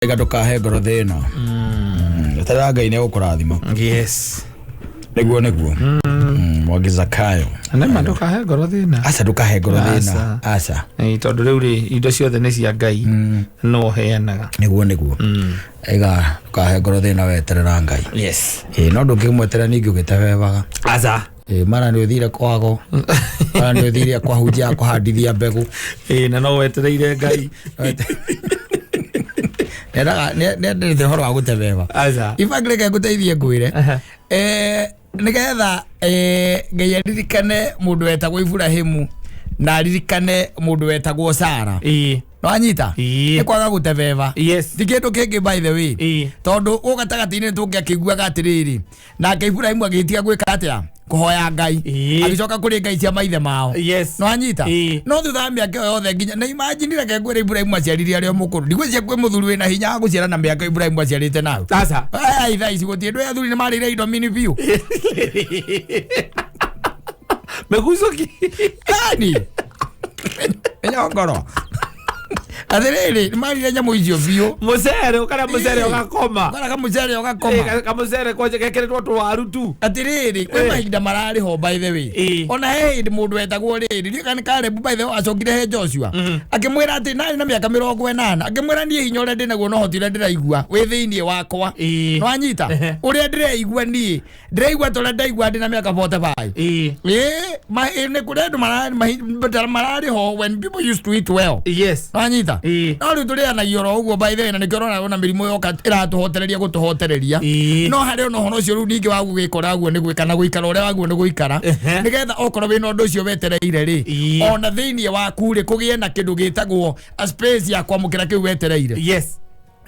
Ega ndũkahe ngoro thĩna. Eterera Ngai nĩ egũkũrathima. Yes. Nĩguo nĩguo. Mwangi Zakayo. Nĩma ndũkahe ngoro thĩna. Aca ndũkahe ngoro thĩna. Aca. Aca. Ĩĩ, tondũ rĩu rĩ indo ciothe nĩ cia Ngai no ũheanaga. Nĩguo nĩguo. Ega ndũkahe ngoro thĩna weterera Ngai. Yes. Ĩĩ no ndũngĩmweterera ningĩ ũgĩtebebaga. Aca. Ĩĩ mara nĩ ũthire kwago. Mara nĩ ũthire kwahunjia kũhandithia mbegũ. Ĩĩ na no wetereire Ngai. Nendaga nendete ũhoro wa gũtebeba. Aca. In fact reke ngũteithie ngwĩre. Aha. Nĩgetha Ngai aririkane mũndũ wetagwo Iburahimu na aririkane mũndũ wetagwo Sara. Ĩĩ. Nĩwanyita? Ĩĩ. Nĩ kwaga gũtebeba. Yes. Ti kĩndũ kĩngĩ by the way. Ĩĩ. Tondũ gũkũ gatagatĩ-inĩ nĩtũngĩakĩiguaga atĩrĩrĩ, nake Iburahimu agĩtiga gwĩka atĩa? Kũhoya Ngai. Ĩĩ. Agĩcoka kũrĩ ngai cia maithe mao. Yes. Nĩwanyita? Ĩĩ. No thutha wa mĩaka ĩyo yothe nginya na imagine reke ngwĩre Iburahimu aciarire arĩ o mũkũrũ. Ndigwĩciria kwĩ mũthuri wĩna hinya wa gũciara na mĩaka Iburahimu aciarĩte nayo. Aca. Ai, thaa ici gũtirĩ ndũ athuri nĩ marĩire indo mini biũ. Mĩgucũki. Yani. Nyongoro. Atĩrĩrĩ, nĩ marĩire nyamũ icio biũ. Mũcere ũkarĩa mũcere ũgakoma. Ũkara kamũcere ũgakoma. Ĩĩ, kamũcere kwanja gekĩrĩtwo tũwaru tu. Atĩrĩrĩ, kwĩ Eh. mahinda mararĩ ho by the way. Ĩĩ. Ona he hĩndĩ mũndũ wetagwo rĩrĩ, ndiũĩ kana nĩ Caleb by the way acokire he Joshua. Akĩmwĩra atĩ narĩ na mĩaka 80, akĩmwĩra niĩ hinya ũrĩa ndĩnaguo na ũhoti ũrĩa ndĩraigua wĩ thĩinĩ wakwa. Ĩĩ. Nĩwanyita? Ehe. Ũrĩa ndĩreigua niĩ, ndĩraigua ta ũrĩa ndaigua ndĩ na mĩaka 45. Ĩĩ. Ĩĩ, nĩ kũrĩ andũ mararĩ ho when people used to eat well. Yes. Wanyita? Ĩĩ. No rĩu tũrĩanagia oro ũguo by the way na nĩkĩo ũrona ona mĩrimũ yoka ĩratũhotereria gũtũhotereria. Ĩĩ. No harĩ ona ũhoro ũcio rĩu ningĩ wa gũgĩkora guo nĩ gwĩka na gũikara ũrĩa waguo nĩ gũikara. Ehe. Nĩgetha okorwo wĩna ũndũ ũcio wetereire rĩ, Ĩĩ. ona thĩinĩ waku rĩ kũgĩe na kĩndũ gĩtagwo a space ya kwamũkĩra kĩu wetereire. Yes.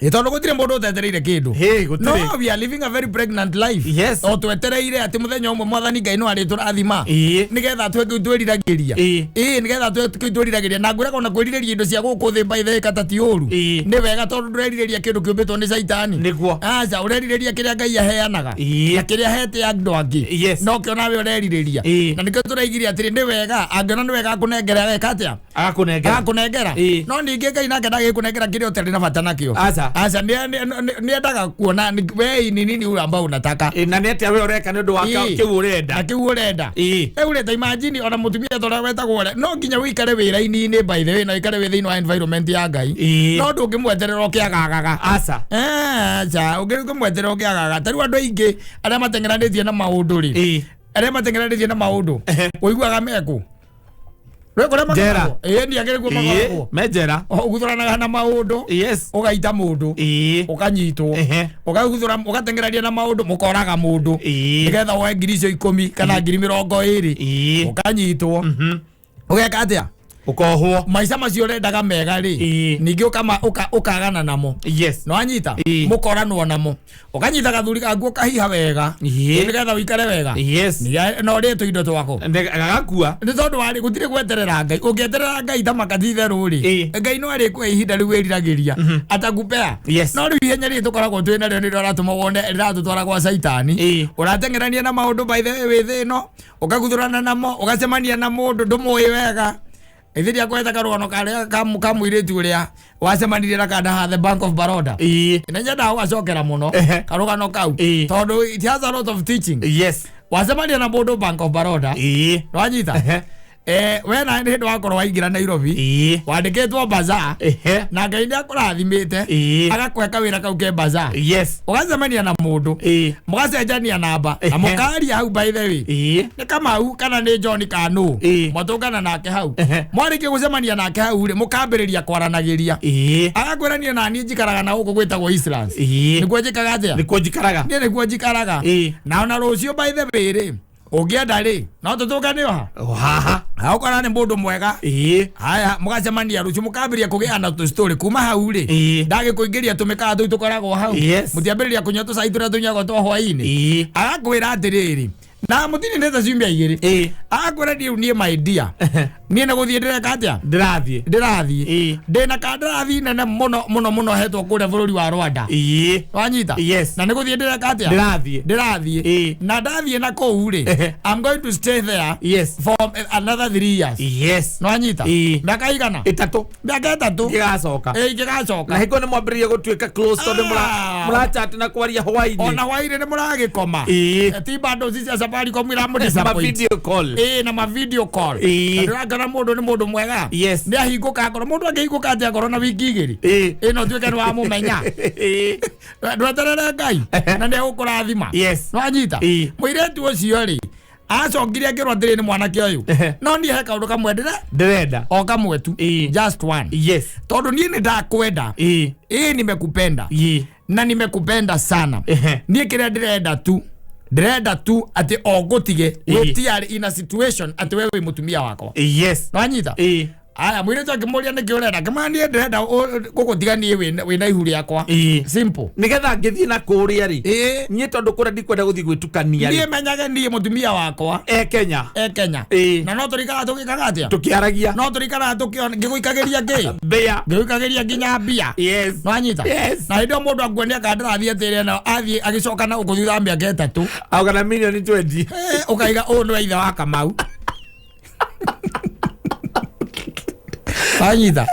Ĩ tondũ gũtirĩ mũndũ ũtetereire kĩndũ. Hey, gũtirĩ. No, we are living a very pregnant life. Yes. O twetereire atĩ mũthenya ũmwe mwathani Ngai no arĩtũrathima. Ĩĩ. Nĩgetha twe kĩu twĩriragĩria. Ĩĩ. Ĩĩ, nĩgetha twe kĩu twĩriragĩria. Na ngwĩraga ona kwĩrirĩria indo cia gũkũ thĩ by the way kata ti ũru. Ĩĩ. Nĩ wega tondũ ndũrerirĩria kĩndũ kĩũmbĩtwo nĩ caitani. Nĩguo. Aca, ũrerirĩria kĩrĩa Ngai aheanaga. Ĩĩ. Na kĩrĩa ahete andũ angĩ. Yes. No kĩo nawe ũrerirĩria. Ĩĩ. Na nĩkĩo tũraigire atĩrĩ nĩ wega angĩona nĩ wega akũnengere ageka atĩa? Agakũnengera. Agakũnengera. Ĩĩ. No ningĩ Ngai nake ndagĩkũnengera kĩrĩa ũtarĩ na bata nakĩo. Aca. Aca, nĩendaga kuona we ni nini ule ambao unataka. Ĩĩ, na nĩ atĩa we ũreka nĩ ũndũ wa Ĩĩ. kĩu ũrenda. Na kĩu ũrenda. Ĩĩ. Rĩu rĩ ta imagine ona mũtumia ta ũrĩa wetagwo ũrĩa no nginya ũikare wĩra-inĩ by the way na ũikare wĩ thĩinĩ wa environment ya Ngai. Ĩĩ. No ndũngĩmweterera ũkĩagagaga. Aca. Aca, ũngĩmweterera ũkĩagaga. Ta rĩu andũ aingĩ arĩa mateng'eranĩtie na maũndũ rĩ. Ĩĩ. Arĩa mateng'eranĩtie na maũndũ. Ehe. Ũiguaga mekũ? Rä kå rä a Njera. makoragwo? Ĩĩ ni agä kuo Ĩĩ, makoragwo. me njera. Ũguthũranaga na maũndũ. Yes. Ũgaita mũndũ. Ĩĩ. Ũkanyitwo. Ehe. Ũgaguthũra ũgateng'erania na maũndũ mũkoraga mũndũ. Ĩĩ. Nĩgetha woe ngiri icio 10 kana ngiri 20. Ĩĩ. Ũkanyitwo. Ũgeka atĩa? Ũkohwo. Maica macio ũrendaga mega rĩ. Ĩĩ. Ningĩ ũkagana namo. Yes. Nĩwanyita? Ĩĩ. Mũkoranwo namo. Ũkanyita gathuri gaku ũkahiha wega. Ĩĩ. Nĩgetha ũikare wega. Yes. Na ũrĩe tũindo twaku. Gagakua. Nĩ tondũ warĩ gũtirĩ gweterera Ngai. Ũngĩeterera Ngai ta makathi itherũ rĩ, Ĩĩ. Ngai no arĩkũhe ihinda rĩu wĩriragĩria atakupea. Yes. No rĩu ihenya rĩrĩ tũkoragwo twĩ narĩo nĩrĩo rĩratũma wone rĩratũtwara gwa caitani. Ĩĩ. Ũrateng'erania na maũndũ by the way wĩ thĩ ĩno, ũkaguthũrana namo, ũgacemania na mũndũ ndũmũĩ wega. Ithe ndiakweta karũgano karĩa ka mũirĩtu ũrĩa wacemanirie na kanda ha the Bank of Baroda. Ĩĩ. Nĩ nyendaga gũgacokera mũno Ehe. karũgano kau Ĩĩ. tondũ it has a lot of teaching. Yes. Wacemania na mũndũ Bank of Baroda. Ĩĩ. Nĩwanyita? Ehe. We nawe nĩ hĩndĩ wakorwo waingĩra Nairobi. Ĩĩ. Wandĩkĩtwo bazaar. Ehe. Na Ngai nĩ akũrathimĩte. Ĩĩ. Agakũhe kawĩra kau ke bazaar. Yes. Ũgacemania na mũndũ. Ĩĩ. Mũgacenjania namba. Na Ehe. mũkaria hau by the way. Ĩĩ. Nĩ Kamau kana nĩ John Kanu. Ĩĩ. Mwatũngana nake hau. Ehe. Mwarĩkia gũcemania nake hau rĩ, mũkambĩrĩria kwaranagĩria. Ĩĩ. Agakwĩra niĩ naniĩ njikaraga na gũkũ gwĩtagwo Eastlands. Ĩĩ. Nĩkuo njĩkaga atĩa? Nĩkuo njikaraga. Niĩ nĩkuo njikaraga. Ĩĩ. Na ona rũciũ by the way rĩ, ũngĩenda rĩ, no tũtũngane o ha. O haha. Agũkora nĩ mũndũ mwega. Ĩĩ. Haya, mũgacemania rũciũ mũkambĩrĩria kũgĩa na tũstory kuma hau rĩ. Ĩĩ. Ndagĩkũingĩria tũmĩkawa tũu tũkoragwo hau. Yes. Mũtiambĩrĩria kũnyua tũcai tũrĩa tũnyuagwo twa hwaĩ-inĩ. Ĩĩ. Agakwĩra atĩrĩrĩ, Na mũtinindĩte ciumia igĩrĩ. Akwĩra niĩ niĩ my dear, niĩ nĩ gũthiĩ ndĩreka atĩa? Ndĩrathiĩ. Ndĩrathiĩ. Ndĩna kandarathi nene mũno mũno mũno hetwo kũrĩa bũrũri wa Rwanda. Wanyita? Yes. Na nĩ gũthiĩ ndĩreka atĩa? Ndĩrathiĩ. Ndĩrathiĩ. Na ndathiĩ na kũu rĩ, I'm going to stay there for another 3 years. Nwanyita? Mĩaka igana? 3. Mĩaka 3. Ngĩgacoka. Ĩ, ingĩgacoka. Na hingo nĩ mwambĩrĩria gũtuĩka close tondũ mũrachat na kwaria hwainĩ. Ona hwainĩ nĩ mũragĩkoma. Ti bundles cia Safaricom Ma iramũ-disappoint. video call. Ĩ, na ma video call. Na ndĩrakĩona mũndũ nĩ mũndũ mwega. Nĩ ahingũka ngoro. Mũndũ angĩhingũka atĩa ngoro na wiki 2? Ĩ, no tuĩke nĩ wamũmenya. Ndweterere Ngai na nĩ egũkũrathima. Nwanyita? Mũirĩtu ũcio rĩ, acokire akĩrwo atĩrĩ nĩ mwanake ũyũ, no niĩ he kaũndũ kamwe ndĩre Ndĩrenda. o kamwe tu. Just one. Tondũ niĩ nĩ ndakwenda. Ĩ, nimekupenda. Na nimekupenda sana. Niĩ kĩrĩa ndĩrenda tu, ndĩrenda tu atĩ o ngũtige wĩtiarĩ in a situation atĩ we wĩ mũtumia wakwa. Nwanyita? Aya, mũirĩtu akĩmũria nĩkĩ ũrenda, akĩmwĩra niĩ ndĩrenda gũgũtiga niĩ wĩna ihu rĩakwa. Simple. Nĩgetha ngĩthiĩ na kũrĩa rĩ, niĩ tondũ kũrĩa ndikwenda gũthiĩ gwĩtukania rĩ, Niĩ menyage niĩ mũtumia wakwa e Kenya. E Kenya. Na no tũrĩikaraga tũgĩkaga atĩa? Tũkĩaragia. No tũrĩikaraga ngĩgũikagĩria kĩ? Mbĩa. Ngĩgũikagĩria nginya mbia. Nwanyita? Yes. Na hĩndĩ ĩyo mũndũ akuonia kandarathi atĩrĩ na athiĩ agĩcoka na gũkũ thutha wa mĩaka 3. Auga na milioni 20. Ũkaiga ũyũ nĩwe ithe wa Kamau. Wanyita?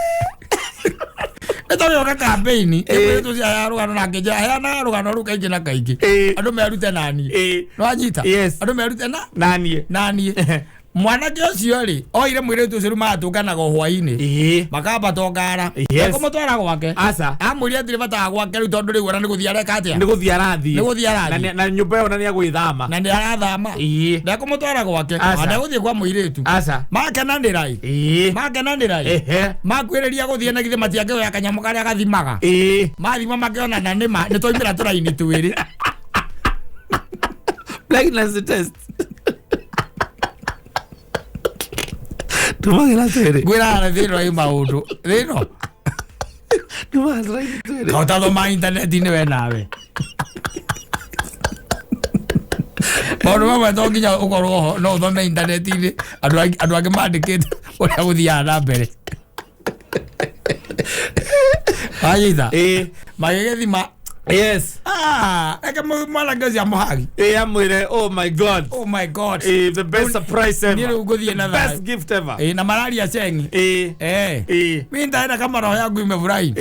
Nĩtũgĩũka campaign ĩmũirĩtu ũcio aheaga rũgano na ngĩnjĩra heanaga rũgano rũu kaingĩ na kaingĩ. Andũ merute naniĩ. Nwanyita? Yes. Andũ merute na Naniĩ. Naniĩ. Mwanake ũcio rĩ, oire mũirĩtu ũcio rĩu magatũnganaga o hwainĩ. Makambata ngara. Ekũmũtwara gwake. Aca. Amwĩrire atirĩ bata wa gwake rĩu tondũ rĩu ona nĩ gũthiĩ areka atĩa? Nĩ gũthiĩ arathiĩ. Nĩ gũthiĩ arathiĩ. Na nyũmba ĩyo na nĩ agwĩthama. Na nĩ arathama. Ndekũmũtwara gwake. Aca. Ndegũthiĩ kwa mũirĩtu. Aca. Makenanĩra ĩ. Makenanĩra ĩ. Makuĩrĩria gũthiĩ na githĩ matiangĩoya kanyamũ karĩa gathimaga. Mathima makĩona na nĩma nĩ twaimĩra tũraini twĩrĩ. Pregnancy test. Tumagĩra twĩrĩ. Ngwĩra thĩno ĩ maũndũ. Thĩno. Tumagĩra tũraini twĩrĩ. Kaũtathoma intaneti-inĩ we nawe. Maũndũ mamwe to nginya ũkorwo ho no ũthome intaneti-inĩ andũ angĩ mandĩkĩte ũrĩa gũthiaga na mbere. Wanyita? Magĩgĩthima. Ah, reke mwanake ũcio amũhagi. Amwĩre oh my God. Oh my God. The best surprise ever. Niĩ rĩu ngũthiĩ na Best thayũ. gift ever. Ĩ, na mararia cengi. Mi nitaenda kama roho yangu imefurahi.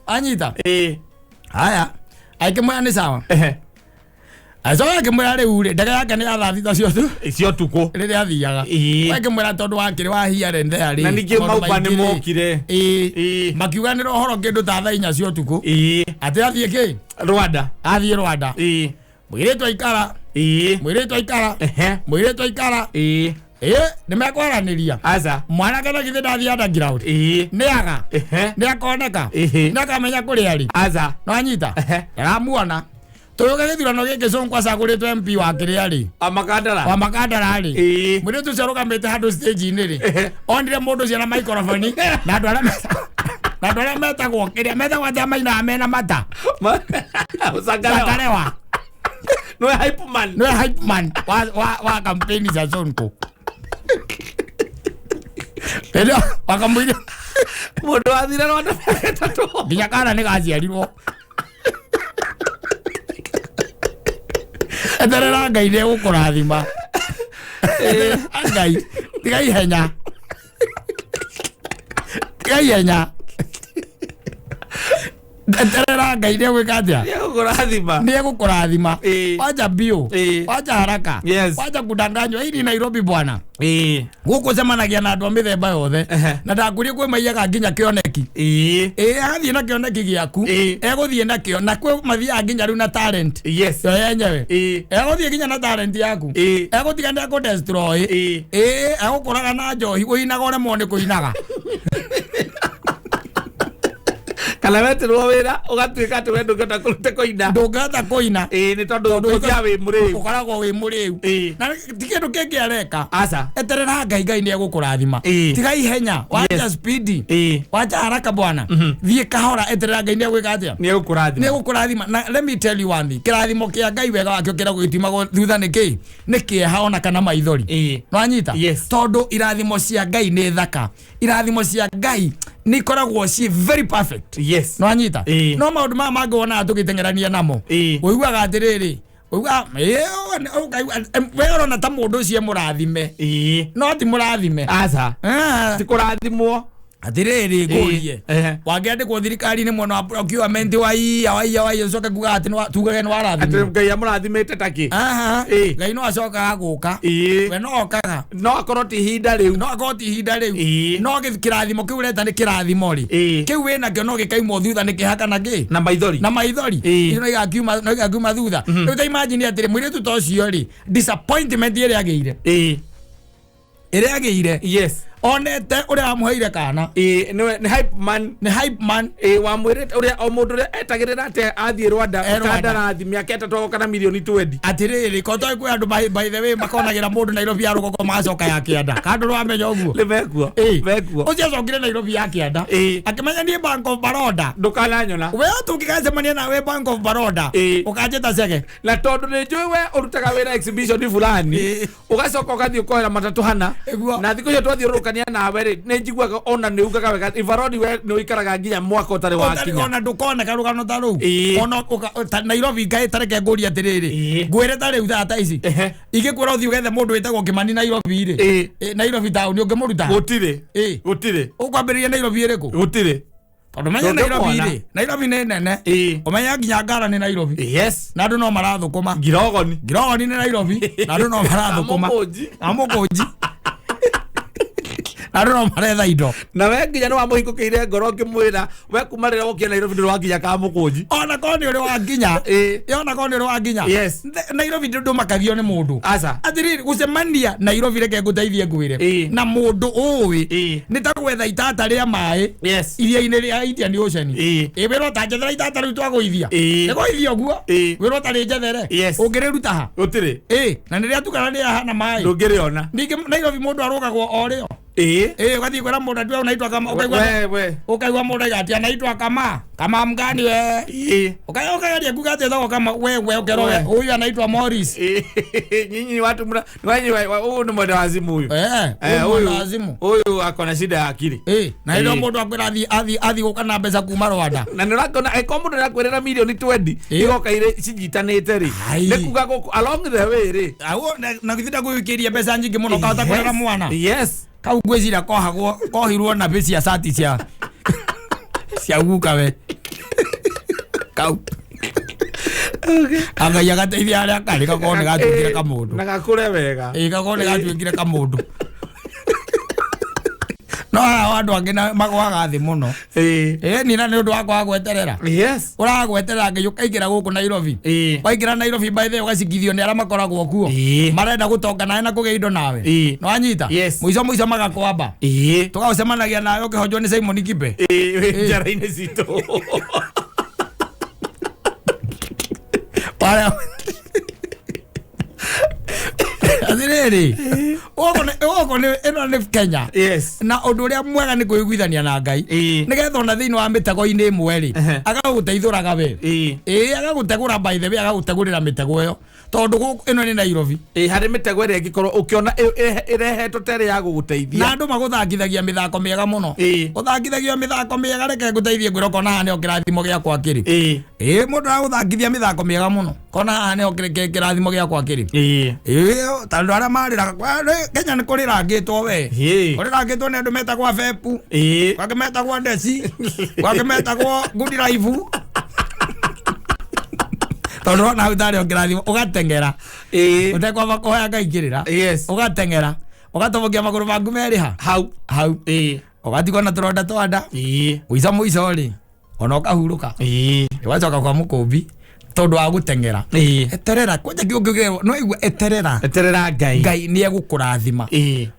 Anyita? Haya. Akĩmwĩra nĩ sawa. Acoka akĩmwĩra rĩu rĩ, ndege yake nĩ ya thaa 6 cia ũtukũ. Cia ũtukũ. Rĩrĩa athiaga. Akĩmwĩra tondũ wakĩrĩ wa here and there rĩ. Na ningĩ maũndũ mauba nĩ maingĩ rĩ. mokire. Makiuga nĩ ũhoro kĩndũ ta thaa 4 cia ũtukũ. Atĩ athiĩ kĩ? Rwanda. Athiĩ Rwanda. Mũirĩtu aikara. Mũirĩtu aikara. Mũirĩtu aikara. Ĩ, nĩ mekwaranĩria. Aca. Mwanake na githĩ ndathiĩ underground. Nĩ aga. Nĩ akoneka. Nĩ akamenya kũrĩa arĩ. Aca. Nwanyita? Ndaramuona. Tũyũke gĩthurano gĩkĩ Sonko acagũrĩtwo MP wa kĩrĩa rĩ. Amakandara. Wa Makandara rĩ. Mũirĩtu ũcio arũgamĩte handũ stage-inĩ rĩ. Onire mũndũ ũcio na microphone na andũ arĩa na andũ arĩa metagwo kĩrĩa metagwo atĩa mainaga mena mata. Ũcangarawa. Zakarewa. Nĩwe hype man. Nĩwe hype man wa kampeni za Sonko. Ĩno wakamũira Mũndũ wathire Rwanda mĩaka 3. Nginya kana nĩ gaciarirwo. Eterera Ngai nĩ egũkũrathima. Eterera Ngai, tiga ihenya. Tiga ihenya. Eterera Ngai nĩ egwĩka atĩa? Nĩ egũkũrathima. Nĩ egũkũrathima. Wacha mbio. Wacha haraka. Wacha kudanganywa. Hii ni Nairobi bwana. Gũkũ cemanagia na andũ a mĩthemba yothe. Na ndakwĩrire kwĩ maiyaga nginya kĩoneki. Ĩ, agathiĩ na kĩoneki gĩaku. Egũthiĩ nakĩo na kwĩ mathiaga nginya rĩu na talent. Yo yenyewe. Egũthiĩ nginya na talent yaku. Egũtiga nĩ ekũ-destroy. Ĩ, egũkũraga na njohi ũinaga ũremwo nĩ kũinaga. Kana wetirwo wĩra ũgatuĩka atĩ we ndũngĩhota kũruta kũina. Ndũngĩhota kũina. Ĩĩ, nĩ tondũ ũthiaga wĩ mũrĩu. Ũkoragwo wĩ mũrĩu. Ĩĩ. Na ti kĩndũ kĩngĩ areka. Aca. Eterera Ngai, Ngai nĩ egũkũrathima. Ĩĩ. Tiga ihenya, wacha speed. Ĩĩ. Wacha haraka bwana. Thiĩ kahora, eterera Ngai nĩ egwĩka atĩa? Nĩ egũkũrathima. Nĩ egũkũrathima. Na let me tell you one thing, kĩrathimo kĩa Ngai wega wakĩo kĩragwo gĩtiumagwo thutha nĩ kĩ? Nĩ kĩeha ona kana maithori. Ĩĩ. Nwanyita? Yes. Tondũ irathimo cia Ngai nĩ thaka, irathimo cia Ngai nĩ ikoragwo ci very perfect. Yes. Nwanyita? Ĩĩ. No maũndũ maya mangĩ wonaga tũgĩteng'erania namo, Ĩĩ. ũiguaga atĩrĩrĩ, ũiguaga we ũrona ta mũndũ ũcio e mũrathime. Ĩĩ. No ti mũrathime. Aca. Ah. Ti kũrathimwo. Atĩrĩrĩ, ngũrie, Ehe. wangĩandĩkwo thirikari-inĩ mwena wa procurement, waiya waiya waiya, ũcoke kuga atĩ tugage nĩ Atĩ warathimwo. Ngai amũrathimĩte takĩ? Aha. Ĩĩ. Ngai no acokaga gũka. Ĩĩ. We no okaga. No akorwo ti ihinda rĩu. No akorwo ti ihinda rĩu. Ĩĩ. No kĩrathimo kĩu ũreta nĩ kĩrathimo rĩ, Ĩĩ. kĩu wĩnakĩo no gĩkaimwo thutha nĩ kĩha kana kĩ? Na maithori. Na maithori. Ĩĩ. Icio no igakiuma thutha. Rĩu ta imagine atĩrĩ, mũirĩtu ta ũcio rĩ, disappointment ĩrĩa agĩire, Ĩĩ. ĩrĩa agĩire, Yes. onete ũrĩa wamũheire kana. Ĩĩ, nĩwe nĩ hype man. Nĩ hype man. Ĩĩ, wamwĩrĩte ũrĩa o mũndũ ũrĩa etagĩrĩra atĩ athiĩ Rwanda E Rwanda. kandarathi mĩaka 3 agoka na mirioni 20. Atĩrĩrĩ, ko toĩ kwĩ andũ by the way makonagĩra mũndũ Nairobi ya rũgongo magacoka ya kĩanda kandũ rwamenya ũguo. Nĩ mekuo. Ĩĩ. Mekuo. Ũcio acokire Nairobi ya kĩanda, Ĩĩ. akĩmenya niĩ Bank of Baroda Ndũkananyona. we tũngĩgacemania nawe Bank of Baroda, Ĩĩ. ũkanjĩta cege. Na tondũ nĩ njũĩ we ũrutaga wĩra exhibition fulani, Ĩĩ. ũgacoka ũgathiĩ ũkoera matatũ hana. Ĩguo. Na thikũ icio twathiũrũrũkania nawe rĩ, nĩ njiguaga ona nĩ ugaga wega Ivaroni we nĩ ũikaraga nginya mwaka ũtarĩ wakinya. Ona ndũkoneka rũgano ta rũu. Ĩĩ. Ona ta Nairobi ngai tareke ngũrie atĩrĩrĩ, Ĩĩ. ngwĩre ta rĩu thaa ta ici, Ehe. ingĩkwĩra ũthiĩ ũgethe mũndũ wĩtagwo Kĩmani Nairobi rĩ, Ĩĩ. ĩ, Nairobi taũni ũngĩmũruta? Gũtirĩ. Ĩĩ. Gũtirĩ. Ũkwambĩrĩria Nairobi ĩrĩkũ? Gũtirĩ. Tondũ menya Nairobi Ndũngĩmuona. rĩ, Nairobi nĩ nene. Ĩĩ. Ũmenya nginya Ngara nĩ Nairobi, Yes. na andũ no marathũkũma. Ngirogoni. Ngirogoni nĩ Nairobi, na andũ no marathũkũma. Kamũkũnji. Kamũkũnji, na andũ no maretha indo. Na we nginya nĩ wamũhingũkĩire ngoro ũkĩmwĩra we kuma rĩrĩa wokire Nairobi ndũrĩ wakinya Kamũkũnji. Ona korwo nĩ ũrĩ wakinya. Ĩĩ. Ĩ, ona korwo nĩ ũrĩ wakinya. Yes. Nairobi ndũmakagio nĩ mũndũ. Aca. Atĩrĩrĩ, gũcemania Nairobi, reke ngũteithie ngwĩre, Ĩĩ. na mũndũ ũĩ, Ĩĩ. nĩ ta gwetha itata rĩa maĩ Yes. iria-inĩ rĩa Indian Ocean. Ĩĩ. Ĩ, wĩrwo ta njethera itata rĩu twagũithia. Ĩĩ. Nĩ gũithia ũguo. Ĩĩ. Wĩrwo ta rĩnjethere. Yes. Ũngĩrĩruta ha? Gũtirĩ. Ĩ, na nĩ rĩatukana rĩahana maĩ. Ndũngĩrĩona. Ningĩ Nairobi mũndũ arũgagwo o rĩo. Ĩĩ. Ĩ, ũgathiĩ kwĩra mũndũ atue unaitwa kama, ũkaigua We we. ũkaigua mũndũ aiga ati anaitwa kama kama mgani we. Ĩĩ. Ukageria kuga atĩ etagwo kama wewe, ũkerwo We. huyu anaitwa Morris. Ĩĩ. Nyinyi ni watu mna ni huyu ni mwenda wazimu huyu. Eh, Eh, huyu mwenda wazimu. Huyu ako na shida ya akili. Ĩ, na ĩrĩa Ĩĩ. mũndũ akwĩra athi gũka na mbeca kuma Rwanda. Na nĩ ũrakĩona angĩkorwo mũndũ nĩarakwĩrĩra mirioni 20 Ĩĩ. igoka irĩ cinyitanĩte rĩ, Ai. nĩ kuga gũkũ along the way rĩ, Na githĩ ndagũgĩkĩria mbeca nyingĩ mũno kahota kũrera mwana? Yes. Kau ngwĩciria kohagwo kohirwo na mbĩ cia cati cia guka we kau. Angai agateithia arĩa karĩ gakorwo nĩ gatuĩkire kamũndũ. Na gakũre wega. Ĩ, gakorwo nĩ gatuĩkire kamũndũ. No haha andũ angĩ magwaga thĩ mũno. Ĩĩ. Ĩ, nina nĩ ũndũ wa kwaga gweterera. Yes. Ũragweterera Ngai ũkaingĩra gũkũ Nairobi. Ĩĩ. Waingĩra Nairobi, by the way, ũgacikithio nĩ arĩa makoragwo kuo. Ĩĩ. Marenda gũtonga nawe na kũgĩa indo nawe. Ĩĩ. Nĩwanyita? Yes. Mũico mũico magakwamba. Ĩĩ. Tũgagũcemanagia nawe ũkĩhonjwo nĩ Simon Kibe. Ĩĩ, wĩ njara-inĩ citũ. Parĩa atĩrĩrĩ, gũkũ nĩ ĩno nĩ Kenya. Yes. Na ũndũ ũrĩa mwega nĩ kwĩiguithania na Ngai, Ĩĩ. nĩgetha ona thĩinĩ wa mĩtego-inĩ ĩmwe rĩ, Ehe. agagũteithũraga we. Ĩĩ. Ĩĩ, agagũtegũra, by the way, agagũtegũrĩra mĩtego ĩyo, tondũ gũkũ ĩno nĩ Nairobi. Ĩĩ, harĩ mĩtego ĩrĩa ĩngĩkorwo ũkĩona ĩrehetwo ta ĩrĩ ya gũgũteithia. Na andũ magũthakithagia mĩthako mĩega mũno. Ĩĩ. Ũthakithagio mĩthako mĩega. Reke ngũteithie ngwĩra, ũkona haha nĩho kĩrathimo gĩakwa kĩrĩ. Ĩĩ. Ĩĩ, mũndũ aragũthakithia mĩthako mĩega mũno, kona haha nĩho kĩrathimo gĩakwa kĩrĩ. Ĩĩ. Ĩĩ, tondũ arĩa marĩraga Kenya nĩ kũrĩrangĩtwo we. Ĩĩ. Kũrĩrangĩtwo nĩ andũ metagwo Abepu, Ĩĩ. gwake metagwo Ndeci, gwake metagwo Good Life, tondũ wona hau tarĩ o kĩrathimo, ũgateng'era Ĩĩ. ũtekwamba kũhoya Ngai kĩrĩra. Yes. Ũgateng'era ũgatobokia magũrũ maku merĩ ha hau. Hau. Ĩĩ. Ũgatigwo na tũronda twa nda. Ĩĩ. Mũico mũico rĩ, ona ũkahurũka. Ĩĩ. Ũgacoka kwa mũkũmbi. Tondu wa guteng'era. Eterera kwanja kĩũngĩ no igua eterera. Eterera Ngai. Ngai nĩ egũkũrathima.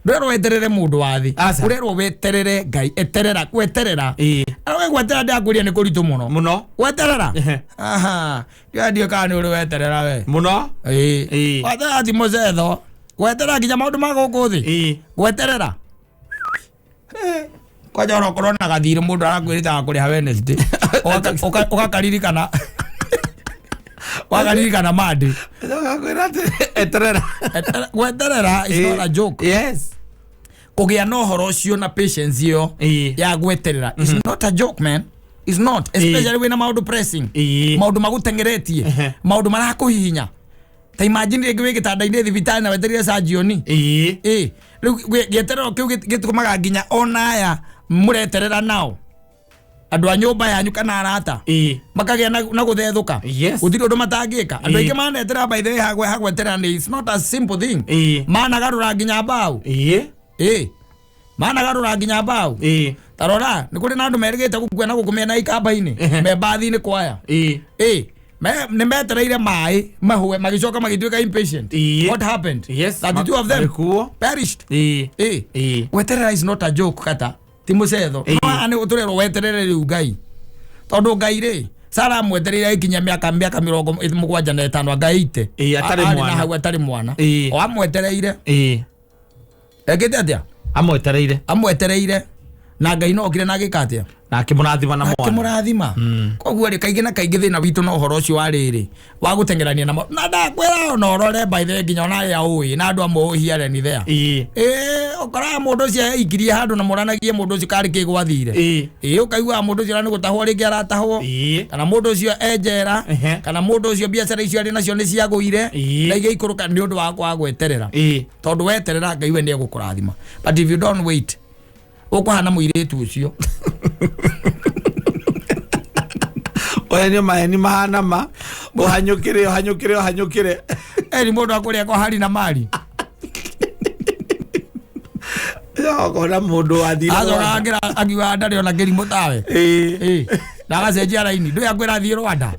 Ndũrerwo weterere mũndũ wa thĩ. Aca. Ũrerwo weterere Ngai. Eterera gweterera. Arĩa gweterera ndĩrakwĩria nĩ kũritũ mũno. Muno. Gweterera. Ehe. Aha. Ndiĩ kana nĩ ũrĩ weterera we. Muno. Ĩĩ. Gweterera ti mũcetho. Gweterera nginya maũndũ ma gũkũ thĩ. Gweterera. Kwanja ona ũkorwo na gathirĩ mũndũ arakwĩrĩte kũrĩha Wednesday. Ũgakaririkana. Wakaririkana Monday. Ngakwĩra atĩ eterera. Gweterera is not a joke. Yes. Kũgĩa na ũhoro ũcio na patience ĩyo ya gweterera is not a joke, man. It's not, especially wĩna maũndũ pressing. Maũndũ magũteng'eretie. Maũndũ marakũhihinya. Ta imagine rĩngĩ wĩ gĩtanda-inĩ thibitarĩ na wetereire surgeon. Ĩĩ. Rĩu gĩeterero kĩu gĩtũmaga nginya ona aya mũreterera nao. Andũ a nyũmba yanyu kana arata. Makagĩa na gũthethũka. Yes. Gũtirĩ ũndũ matangĩka. Andũ aingĩ maneterera by the way hagweterera nĩ it's not a simple thing. Managarũra nginya mbaũ. Ĩĩ. Managarũra nginya mbaũ. Ta rora nĩ kũrĩ na andũ merĩgĩte gũkua na gũkũ mena ikamba-inĩ. Me mbathi-inĩ kwaya. Ĩĩ. Nĩ metereire maĩ mahũe magĩcoka magĩtuĩka impatient. What happened? Yes. 32 of them Magĩkuo. perished. Ĩĩ. Gweterera is not a joke kata. Ti mũcetho. No haha nĩ tũrerwo weterere rĩu Ngai. Tondũ Ngai rĩ, Sara amwetereire agĩkinyia mĩaka 75 anga 80. Atarĩ Arĩ na mwana. hau atarĩ mwana. O amwetereire. Ekĩte atĩa? Amwetereire. Amwetereire. Na Ngai no okire na agĩka atĩa? Na akĩmũrathima na mwana. Akĩmũrathima. Koguo rĩ kaingĩ na kaingĩ thĩna witũ na ũhoro ũcio wa rĩrĩ wa gũteng'erania na na ndakwĩra ona ũrore by the way nginya ona arĩa ũĩ na andũ amwe ũhiareni there. Ũkoraga mũndũ ũcio eikirie handũ na mũranagie mũndũ ũcio karĩ kĩ gwathire. Ũkaiguaga mũndũ ũcio nĩ gũtahwo rĩngĩ aratahwo. Kana mũndũ ũcio e njera. Kana mũndũ ũcio biacara icio arĩ nacio nĩ ciagũire. Na igĩikũrũka nĩ ũndũ wa kwaga gweterera. Tondũ weterera Ngai we nĩ egũkũrathima. But if you don't wait, ũkũhana mũirĩtu ũcio. Oya nĩ maheni mahana ma. Ũhanyũkĩre, ũhanyũkĩre, ũhanyũkĩre. Eri mũndũ akũrĩa kwa hari na mari. Ũkona mũndũ wathire. Acoka akĩra akiuga ndarĩ ona kĩrimũ tawe. Na agacenjia raini. Ndũĩ akwĩra athiĩ Rwanda.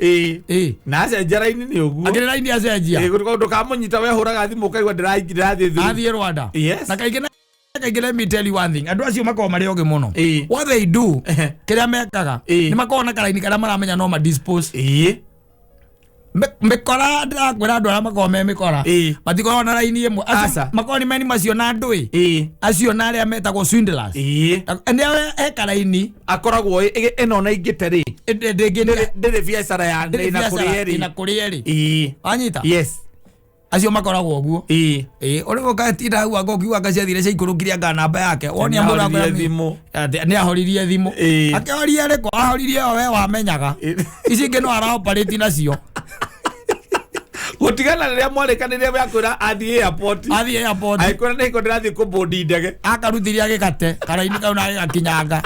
Na acenjia raini nĩ ũguo. Akĩrĩ raini acenjia. Ndũkamũnyita we hũraga thimũ ũkaigua ndĩrathiĩ through. Athiĩ Rwanda. Yes. Na kaingĩ na kaingĩ let me tell you one thing. Andũ acio makoragwo marĩ ogĩ mũno. What they do, kĩrĩa mekaga, nĩ makoragwo na karaini karĩa maramenya no ma dispose. Mĩkora ndĩrakwĩra andũ arĩa makoragwo me mĩkora. Matikoragwo na raini ĩmwe. Aca. Makoragwo nĩ meni macio na andũ ĩ. Acio na arĩa metagwo swindlers. Nĩ arĩa e karaini. Akoragwo ĩno na ingĩte rĩ. Ndĩrĩ biacara ya Ndĩrĩ ĩna kũrĩ biacara erĩ. ĩna kũrĩ erĩ. Wanyita? Yes. Acio makoragwo ũguo. Ũrĩ ũgatinda hau anga ũkiuga anga ciathire ciaikũrũkirie anga namba yake. Wonia mũndũ Nĩahoririe akwĩra thimũ. Atĩ nĩahoririe thimũ. Akĩhoria rĩkũ? Ahoririe o we wamenyaga. Ici ingĩ no araoperate nacio. Gũtigana rĩrĩa mwarĩkanĩire we akwĩra athiĩ airport. Athiĩ airport. Agĩkwĩra nĩ hingo ndĩrathiĩ kũbũndi ndege. Akarutithia gĩkate karaini kau na gĩgakinyanga.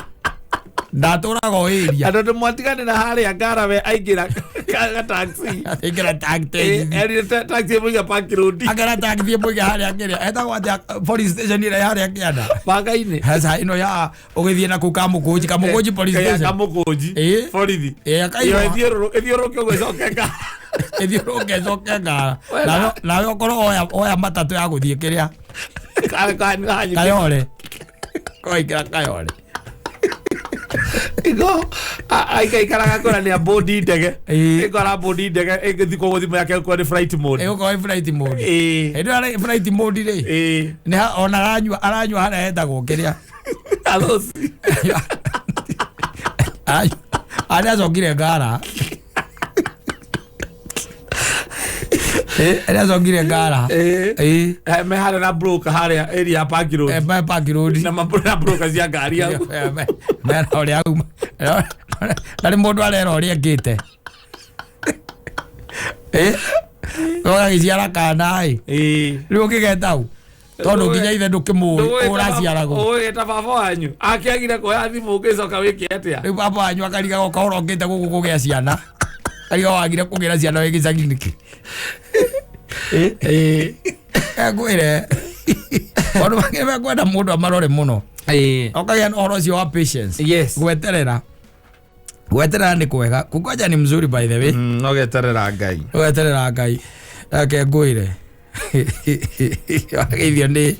Ndatũraga o area. Andũ nĩ mwatiganĩra harĩa Ngara we aingĩra ga taxi. Aingĩra taxi. Erire taxi ĩmũiga Park Road. Akĩra taxi ĩmũiga harĩa kĩrĩa. Etagwo atĩa police station ĩrĩa harĩa kĩanda. Banga-inĩ. Sasa ĩno ya ũgĩthiĩ na kũu Kamũkũnji, Kamũkũnji police station. Kamũkũnji. Borithi. Akaigua. Ĩyo ĩthiũrũrũke ũguo ĩcoke Ngara. Ĩthiũrũrũke ĩcoke Ngara. Nawe ũkorwo oya matatũ ya gũthiĩ kĩrĩa. Kayole. Koingĩra Kayole. Igo aikaikaraga kũra nĩ abũndi ndege. Ĩko arabũndi ndege ĩgĩthiĩ koguo thimũ yake ĩgũkorwo nĩ flight mode. Ĩgũkorwo ĩ flight mode. Hĩndĩ ĩyo arĩ flight mode rĩ. Nĩ ona aranyua harĩa hetagwo kĩrĩa. Athoci. Arĩa acokire Ngara. Arĩa acokire Ngara. Me harĩa na broker harĩa area ya Park Road. Me Park Road. Na na broker cia ngari hau. Mera ũrĩa auma. Na nĩ mũndũ arera ũrĩa ekĩte. Ũgagĩciara kana ĩ. Rĩu ũkĩgeta hau. Tondũ nginya ithe ndũkĩmũĩ ũraciaragwo. Ũgĩta baba wanyu. Akĩagire kuoya thimũ ũgĩcoka wĩke atĩa? Rĩu baba wanyu akarigaga ũkahora ũkĩte gũkũ kũgĩa ciana. Karigaga wagire kũgĩra ciana wĩ gĩcagi nĩkĩ? Ngwĩre. Maũndũ mangĩ mekwenda mũndũ amarore mũno. Ũkagĩa na ũhoro ũcio wa patience. Yes. Gweterera. Gweterera nĩ kwega, kungoja ni mzuri by the way. No geterera Ngai. Gweterera Ngai. Reke ngwĩre, wageithio nĩ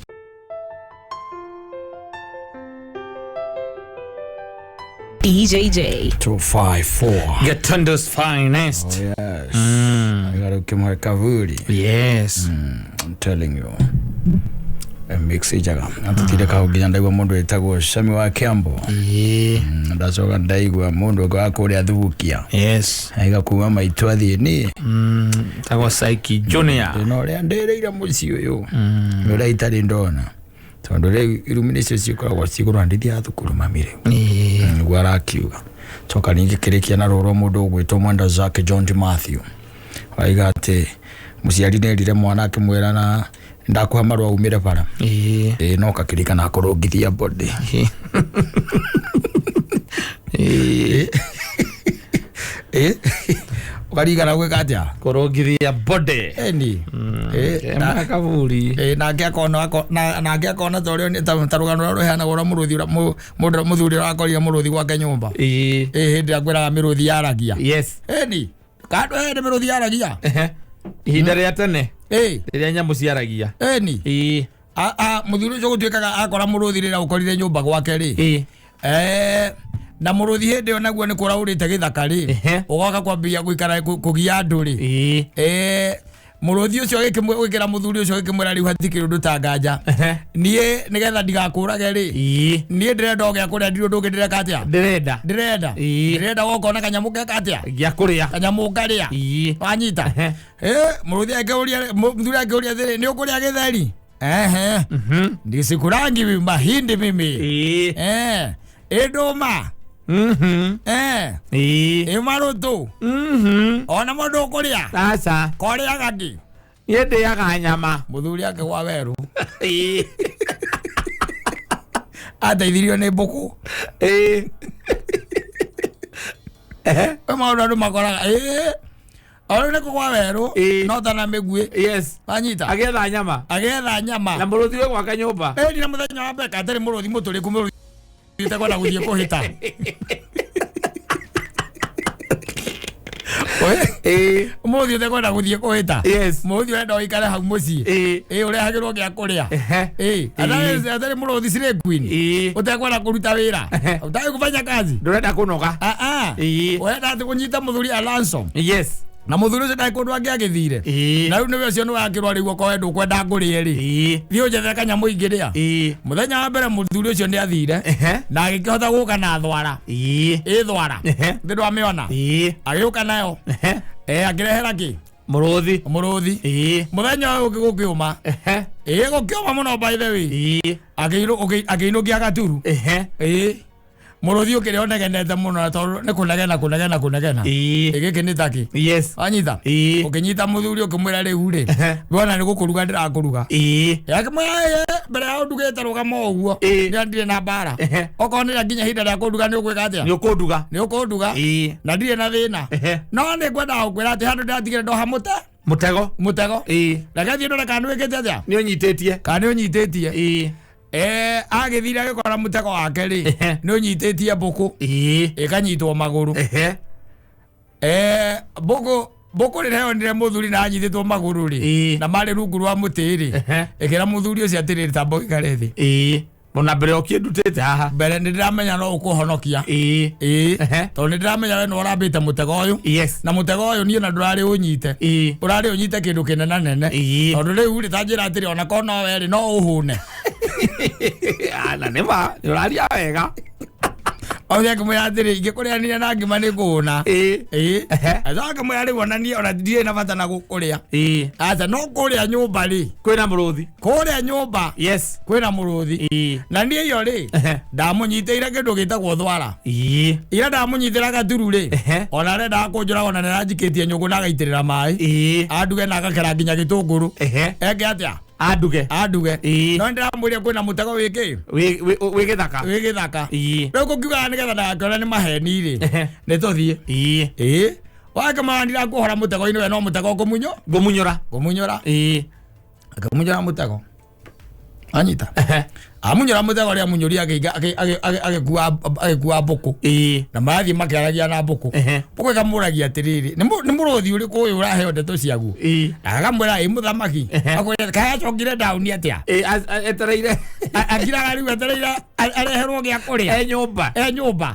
DJJ. 254. Gatundu's finest. Oh, yes. I got kavuri. Yes. I'm telling you. Mix ijaga atutire kaho nginya ndaigua mundu witagwo Shami wa Kiambo. Ndacoka ndaigua mundu ũngĩ wa kũrĩa Thubukia. Yes. Aiga kuma maitũ athiĩ niĩ. Tagwo Psyche Junior. Thĩna ũrĩa ndĩrĩire mũciĩ ũyũ nĩ ũrĩa itarĩ ndona, tondũ rĩu irumi nĩcio cikoragwo cigũrũ ndithiaga thukuru mami rĩu. Nĩguo arakiuga. Coka ningĩ kĩrĩkia na rũrũ mũndũ ũgwĩtwo Mwenda Zake John D. Matthew waiga atĩ mũciari nĩerire mwana akĩmwĩra na ndakũhe marũa umĩre bara. Ĩĩ, no kakĩrikana akũrũngithia body. Ĩĩ, ũkarigana gwĩka atĩa? Kũrũngithia body. Ĩni. Ĩĩ, Kema kaburi. Ĩĩ, nake akona nake akona ta ũrĩa ta rũgano rũrĩa rũheanagwo rwa mũrũthi ũrĩa mũndũ mũthuri ũrĩa akorire mũrũthi gwake nyũmba. Ĩĩ, hĩndĩ ĩrĩa ngwĩraga mĩrũthi yaragia. Yes. Ĩni, kandũ hĩndĩ mĩrũthi yaragia. Ihinda rĩa tene. Ĩĩ. Rĩrĩa nyamũ ciaragia. Ĩni. Ĩĩ. Mũthuri ũcio gũtuĩkaga akora mũrũthi rĩrĩa ũkorire nyũmba gwake rĩ. Ĩĩ. Na mũrũthi hĩndĩ ĩyo naguo nĩ kũraurĩte gĩthaka rĩ. Ũgoka kwambia gũikara kũgia andũ rĩ. Ĩĩ. Mũrũthi ũcio agĩkĩmwĩra mũthuri ũcio agĩkĩmwĩra rĩu hatikĩrĩ ũndũ ta nganja. Niĩ nĩgetha ndigakũrage rĩ. Niĩ ndĩrenda o gĩa kũrĩa, ndirĩ ũndũ ũngĩ ndĩreka atĩa? Ndĩrenda. Ndĩrenda. Ndĩrenda woka ona kanyamũ geka atĩa? Gĩa kũrĩa. Kanyamũ ngarĩa. Wanyita? Mũrũthi akĩũria, mũthuri akĩũria atĩrĩ, nĩ ũkũrĩa gĩtheri? Ehe. Ndisikurangi mimi mahindi mimi. Ĩndũma. Ĩ marũtũ. Ona mũndũ ũkũrĩa? Aca. Korĩaga kĩ? Niĩ ndĩaga nyama. Mũthuri akĩgwa werũ. Ateithirio nĩ mbũkũ. Ĩĩ. Kwĩ maũndũ andũ makoraga. Ĩĩ. O rĩu nĩ kũgwa werũ. No ta na mĩguĩ. Yes. Wanyita? Agĩetha nyama. Agĩetha nyama. Na mũrũthi wĩ gwake nyũmba. Ĩĩ, na mũthenya wa mbere atarĩ mũrũthi mũtũrĩku, mũrũthi ũtekwenda gũthiĩ kũhĩta. Ĩĩ. Mũrũthi ũtekwenda gũthiĩ kũhĩta. Yes. Mũrũthi ũrenda ũikare hau mũciĩ. Ĩĩ. Ĩĩ, ũrehagĩrwo gĩa kũrĩa. Ĩĩ. Atarĩ mũrũthi slay queen. Ĩĩ. Ũtekwenda kũruta wĩra. Ũtarĩ kufanya kazi. Ndũrenda kũnoga. Ĩĩ. Ũrenda atĩ kũnyita mũthuri a ransom. Yes. Na mũthuri ũcio ndarĩ kũndũ angĩagĩthire. Na rĩu nĩwe ũcio nĩwakĩrwo rĩu okorwo we ndũkwenda ngũrĩe rĩ. Thiĩ ũnjethere kanyamũ ingĩrĩa. Mũthenya wa mbere mũthuri ũcio nĩ athire. Na agĩkĩhota gũka na thwara. Ĩĩ. Ĩ thwara. Thĩ ndwamĩona. Agĩũka nayo. Akĩrehera kĩ? Mũrũthi. Mũrũthi. Mũthenya ũyũ ũngĩ gũkĩũma. Ĩĩ, gũkĩũma mũno by the way. Akĩinũkia gaturu. Ĩĩ. Mũrũthi ũkĩrĩa ũnegenete mũno na tondũ nĩ kũnegena kũnegena kũnegena. Gĩkĩ nĩ takĩ? Yes. Wanyita? Ũkĩnyita mũthuri ũkĩmwĩra rĩu rĩ, wona nĩ gũkũruga ndĩrakũruga. Akĩmwĩra mbere ya ũndugĩte rũgama ũguo. Nĩ ndirĩ na mbara. Okorwo nĩ nginya ihinda rĩa kũnduga nĩ ũgwĩka atĩa? Nĩ ũkũnduga. Nĩ ũkũnduga. Na ndirĩ na thĩna. No nĩ ngwendaga gũkwĩra atĩ handũ ndĩratigire ndoha mũtego. Mũtego. Reke thiĩ ndore kana nĩ wĩkĩte atĩa? Nĩ ũnyitĩtie. Kana nĩ ũnyitĩtie. Agĩthire agĩkora mũtego wake rĩ, nĩ ũnyitĩtie mbũkũ. Ĩkanyitwo magũrũ. Mbũkũ rĩrĩa yonire mũthuri na anyitĩtwo magũrũ rĩ, na marĩ rungu rwa mũtĩ rĩ, ĩkĩra mũthuri ũcio atĩrĩrĩ, tamba ũikare thĩ. Ona mbere ũkĩndutĩte haha. Mbere nĩ ndĩramenya no ũkũhonokia. Ĩĩ. Tondũ nĩ ndĩramenya we nĩ ũrambĩte mũtego ũyũ. Yes. Na mũtego ũyũ niĩ na ndũrarĩ ũnyite. Ũrarĩ ũnyite kĩndũ kĩnene nene. Tondũ rĩu rĩ, ta njĩra atĩrĩ, ona korwo no we rĩ, no ũhũne. Na nĩ ma, nĩ ũraria wega. Othe akĩmwĩra atĩrĩ, ingĩkũrĩanĩria na ngima nĩ ngũhũna. Ĩĩ. Acoka akĩmwĩra rĩu ona niĩ ona ndirĩ na bata na gũkũrĩa. Ĩĩ. Aca, no kũrĩa nyũmba rĩ. Kwĩna mũrũthi. Kũrĩa nyũmba. Yes. Kwĩna mũrũthi. Ĩĩ. Na niĩ iyo rĩ, ndamũnyitĩire kĩndũ gĩtagwo thwara. Ĩĩ. Ira ndamũnyitĩra gaturu rĩ, ona arendaga kũnjũraga ona nĩaranjikĩtie nyũngũ na agaitĩrĩra maĩ. Ĩĩ. Anduge na agakera nginya gĩtũngũrũ. Eke atĩa? Anduge. Anduge. Ĩĩ. No ndĩramwĩrire kwĩna mũtego wĩ kĩ? Wĩ gĩthaka. Wĩ gĩthaka. Ĩĩ. Rĩu kũngiugaga nĩgetha ndagakĩone nĩ maheni rĩ, nĩ tũthiĩ. Ĩĩ. Ĩĩ. Wakĩmwĩra ndirakuohora mũtego-inĩ we no mũtego ũkũmunywo? Ngũmunyũra. Ngũmunyũra. Ĩĩ. Akĩmunyũra mũtego. Anyita. Amunyora mũtego ũrĩa amunyũria agĩkua mbũkũ. Na marathiĩ makĩaragia na mbũkũ. Mbũkũ ĩkamũragia atĩrĩrĩ, nĩ mũrũthi ũrĩkũ ũyũ ũraheo ndeto ciaguo? Akamwĩra ĩ mũthamaki. Akwĩra kaĩ acokire down atĩa? Etereire. Akiraga rĩu etereire areherwo gĩa kũrĩa. E nyũmba. E nyũmba.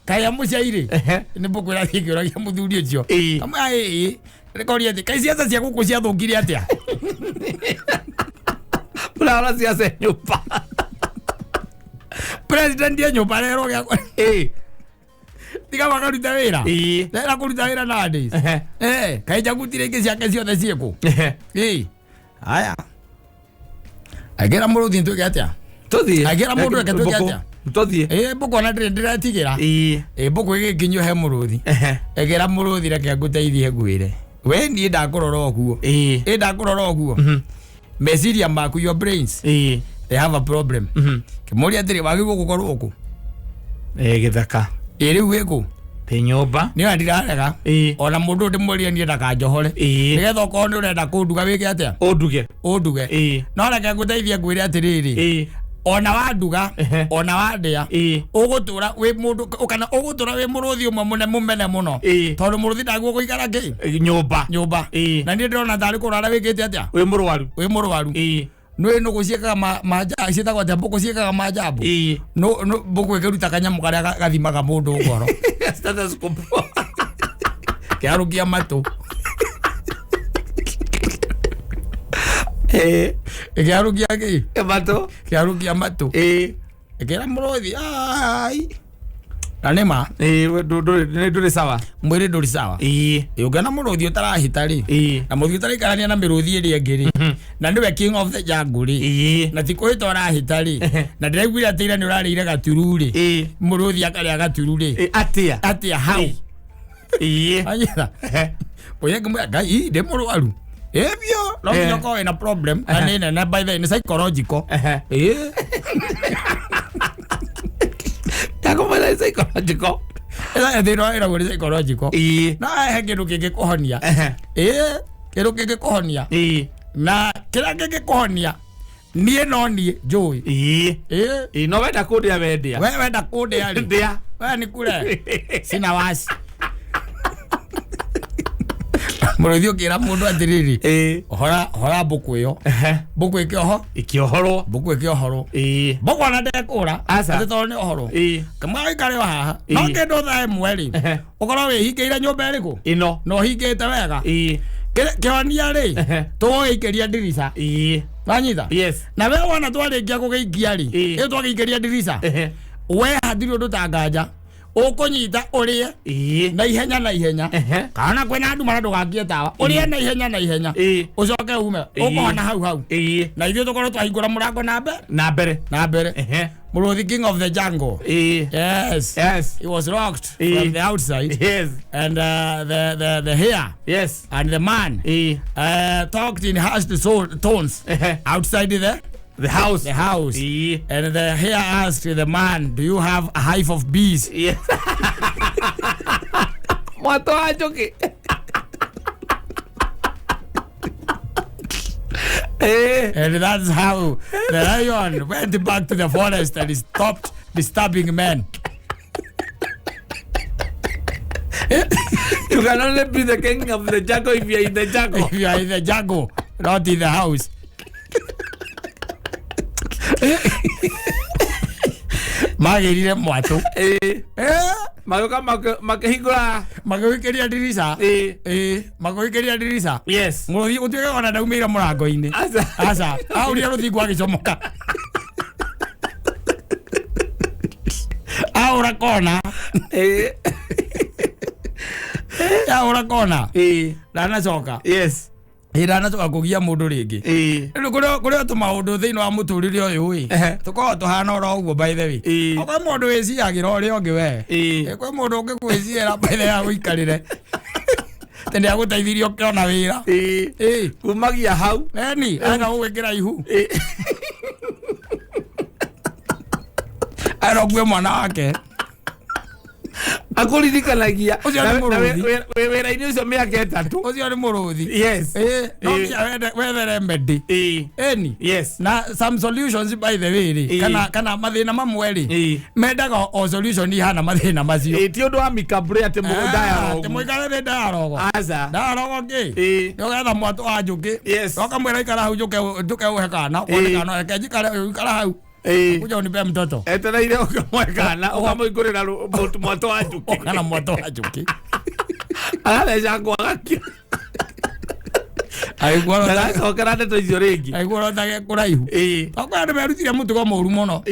Kaĩ amũciairĩ? Nĩ mbũkũ ĩrathiĩ ĩkĩũragia mũthuri ũcio. Kamwĩra ĩ rĩkoria atĩ kaĩ ciaca cia gũkũ ciathũkire atĩa? Mũrarora ciaca e nyũmba. President e nyũmba areherwo gĩa kũrĩa. Tiga makaruta wĩra. Ndĩrenda kũruta wĩra nowadays. Kaĩ njaguti rĩngĩ ciake ciothe ciĩkũ? Haya. Angĩra mũrũthi nĩtwĩke atĩa? Tũthiĩ. Angĩra mũndũ reke twĩke atĩa? Tũthiĩ. Mbũkũ ona ndĩrĩ ndĩretigĩra. Mbũkũ ĩgĩkinyio he mũrũthi. Ĩkĩra mũrũthi reke ngũteithie ngwĩre. We niĩ ndakũrora ũguo. Ĩ ndakũrora ũguo. Meciria maku, your brains. They have a problem. Kĩmũria atĩrĩ, wagĩrĩirwo gũkorwo kũ? Gĩthaka. Ĩ rĩu wĩ kũ? Ndĩ nyũmba. Nĩ ona ndirarega. Ona mũndũ ndĩmwĩrire niĩ ndakanjohore. Nĩgetha okorwo nĩ ũrenda kũnduga wĩke atĩa? Ũnduge. Ũnduge. No reke ngũteithie ngwĩre atĩrĩrĩ. Ona wanduga, ona wandĩa, ũgũtũra wĩ mũndũ kana ũgũtũra wĩ mũrũthi ũmwe mũnene mũno. Tondũ mũrũthi ndaguo gũikara kĩ? Nyũmba. Nyũmba. Na niĩ ndĩrona tarĩ kũrwara wĩkĩte atĩa? Wĩ mũrwaru. Wĩ mũrwaru. Nĩ nũgũ ciĩkaga ciĩtagwo atĩa? Mbũkũ ciĩkaga manjambo. Mbũkũ ĩkĩruta kanyamũ karĩa gathimaga mũndũ ngoro. Stethoscope. Kĩarũkia matũ. Ĩkĩarũkia kĩ? Matũ. Kĩarũkia matũ. Ĩkĩra mũrũthi ai. Na nĩ ma. Ndũrĩ sawa. Mwĩrĩ ndũrĩ sawa. Ũngĩona mũrũthi ũtarahĩta rĩ. Na mũrũthi ũtaraikarania na mĩrũthi ĩrĩa ĩngĩ rĩ. Na nĩwe king of the jungle rĩ. Na ti kũhĩta ũrahĩta rĩ. Na ndĩraiguire atĩ ira nĩ ũrarĩire gaturu rĩ. Mũrũthi akarĩa gaturu rĩ. Atĩa? Atĩa hau? Anyita. Oye ngĩmwĩra Ngai ndĩ mũrwaru. Biũ. No nginya ũkorwo wĩna problem. Na nĩ nene by the way, nĩ psychological. Ndakũmwĩra nĩ psychological. Ĩna thĩna wa wĩragwo nĩ psychological. Na he kĩndũ kĩngĩkũhonia. Kĩndũ kĩngĩkũhonia. Na kĩrĩa kĩngĩkũhonia niĩ no niĩ njũĩ. No wenda kũndĩa wendĩa. We wenda kũndĩa rĩ. Ndĩa. We nĩ kure. Sina wasi. Mũrũthi ũkĩra mũndũ atĩrĩrĩ. Hora mbũkũ ĩyo. Mbũkũ ĩkĩoho. Ĩkĩohorwo. Mbũkũ ĩkĩohorwo. Mbũkũ ona ndekũra. Aca. Atĩ tondũ nĩ ohorwo. Kamwe ũikare o haha. No kĩndũ thaa ĩmwe rĩ. Ũkorwo wĩhingĩire nyũmba ĩrĩkũ? Ĩno. Na ũhingĩte wega. Kĩhonia rĩ. Tũgũgĩikĩria ndirica. Wanyita? Yes. Na we wona twarĩkia gũgĩikia rĩ. Ĩyo twagĩikĩria ndirica. We hatirĩ ũndũ ta nganja. Ũkũnyita ũrĩe. Na ihenya na ihenya. Kana kwĩna andũ mara ndũgakie tawa. Ũrĩe na ihenya na ihenya. Ũcoke ume. Ũkũhona hau hau. Na ithuĩ tũkorwo twahingũra mũrango na mbere. Na mbere. Na mbere. Mũrũthi king of the jungle. Yes. Yes. He was rocked from the outside. Yes. And the hare. Yes. And the man. Talked in harsh tones. Outside the house. The house. And the hare asked the man, do you have a hive of bees? Yes. Mwatũ wa njũkĩ. And that's how the lion went back to the forest and stopped disturbing men. You can only be the king of the jungle if you are in the jungle. If you are in the jungle, not in the house. Magĩrire mwatũ. Magĩũka makĩhingũra. Magĩũkĩria ndirica. Magĩũkĩria ndirica. Yes. Mũrũthi gũtuĩka ona ndaumĩire mũrango-inĩ. Aca. Aca. Aurire rũthingo agĩcomoka. Aũra kona. Aũra kona. Ndanacoka. Yes. Ndanacoka kũgia mũndũ rĩngĩ. Rĩu kũrĩ o tũmaũndũ thĩinĩ wa mũtũrĩre ũyũ ĩ. Tũkoragwo tũhana oro ũguo by the way. Kwĩ mũndũ wĩciagĩra ũrĩa ũngĩ we. Kwĩ mũndũ ũngĩkwĩciĩra by the way agũikarĩre. Atĩ nĩagũteithirie ũkĩona wĩra. Kumagia hau. Eni, arenda gũgwĩkĩra ihu. Arenda ũkue mwana wake. Akũririkanagia. Ũcio nĩ Na mũrũthi. wĩ wĩra-inĩ ũcio mĩaka 3. Ũcio nĩ mũrũthi. Yes. No nginya wethe remedy. Ĩni. Na some solutions, by the way rĩ, kana mathĩna mamwe rĩ, mendaga o solution ihana mathĩna macio. Ti ũndũ wa mikabre atĩ Atĩ dialogue. mũikare thĩ dialogue. Aca. Dialogue kĩ? Nĩ ũgetha mwatũ wa njũkĩ. Ũkamwĩra ikara hau njũke ũhe kana wone kana, reke njikare, ikara hau, kuja unipe mtoto. Etereire ũkamwe kana ũkamũingũrĩra mwatũ wa njũkĩ. Kana mwatũ wa njũkĩ. Agatheca ngwagakio. Aigua Ndagacokera ndeto icio rĩngĩ. Aigua rotage kũraihu. Tokorwo andũ merutire mũtugo mũru mũno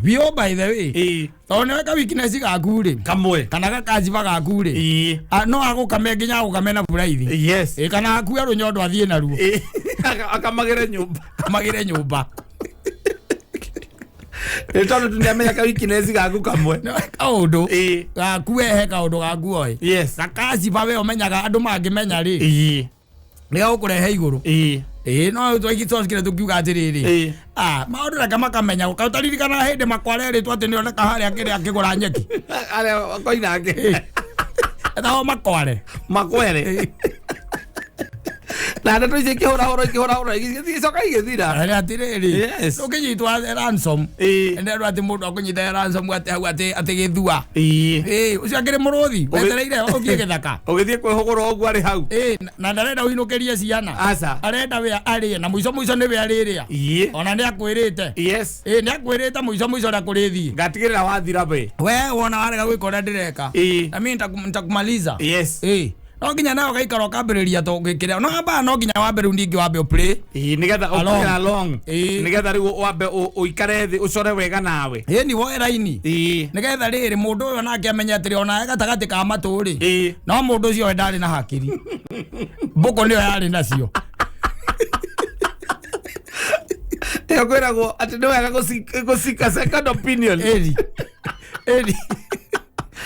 biũ, by the way, tondũ nĩwe ka weakness gaku rĩ, Kamwe. kana gakaciba gaku rĩ, no agũkame nginya agũkame na buraithi. Kana akue rũnyondo athiĩ naruo. Akamagĩre nyũmba. Kamagĩre nyũmba. Nĩ tondũ tu nĩamenya ka weakness gaku kamwe. Nĩwe kaũndũ gaku, ehe, kaũndũ gaku oĩ, gakaciba we ũmenyaga andũ mangĩmenya rĩ, nĩgagũkũrehe igũrũ. No twacikire tũkiuga atĩrĩrĩ, maũndũ reke makamenya ũtaririkana hĩndĩ makware rĩtwa atĩ nĩoneka harĩa kĩrĩa akĩgũra nyeki. Arĩa koinange. Etagwo makware. Makwere na ndeto icio ikĩhũrahũrwo ikĩhũrahũrwo igĩcoka igĩthira. Arĩa atĩrĩrĩ, ũkĩnyitwo ransom, nderwo atĩ mũndũ akũnyita ransom atĩ hau atĩ gĩthua. Ũcio akĩrĩ mũrũthi wetereire ũthiĩ gĩthaka. Ũgĩthiĩ kwĩhũgũra ũguo arĩ hau. Na ndarenda ũinũkĩrie ciana. Aca. Arenda we arĩe na mũico mũico nĩwe arĩrĩa. Ona nĩ akwĩrĩte. Nĩ akwĩrĩte mũico mũico ũrĩa kũrĩthiĩ. Ngatigĩrĩra wathira we. We wona warega gwĩka ũrĩa ndĩreka, na mimi nitakumaliza. No nginya nawe ũgaikara ũkambĩrĩria to gĩkĩrĩa no amba no nginya wambe rĩu ningĩ wambe ũplay Nĩgetha along. ũplay along. Nĩgetha rĩu wambe ũikare thĩ ũcore wega nawe. Ni woe raini nĩgetha rĩrĩ mũndũ ũyũ nake amenye atĩrĩ onawe gatagatĩ ka matũ rĩ, no mũndũ ũcio we ndarĩ na hakiri, mbũkũ nĩyo yarĩ nacio. Ĩyo kwĩragwo atĩ nĩ wega gũcika second opinion. Ĩri ĩri.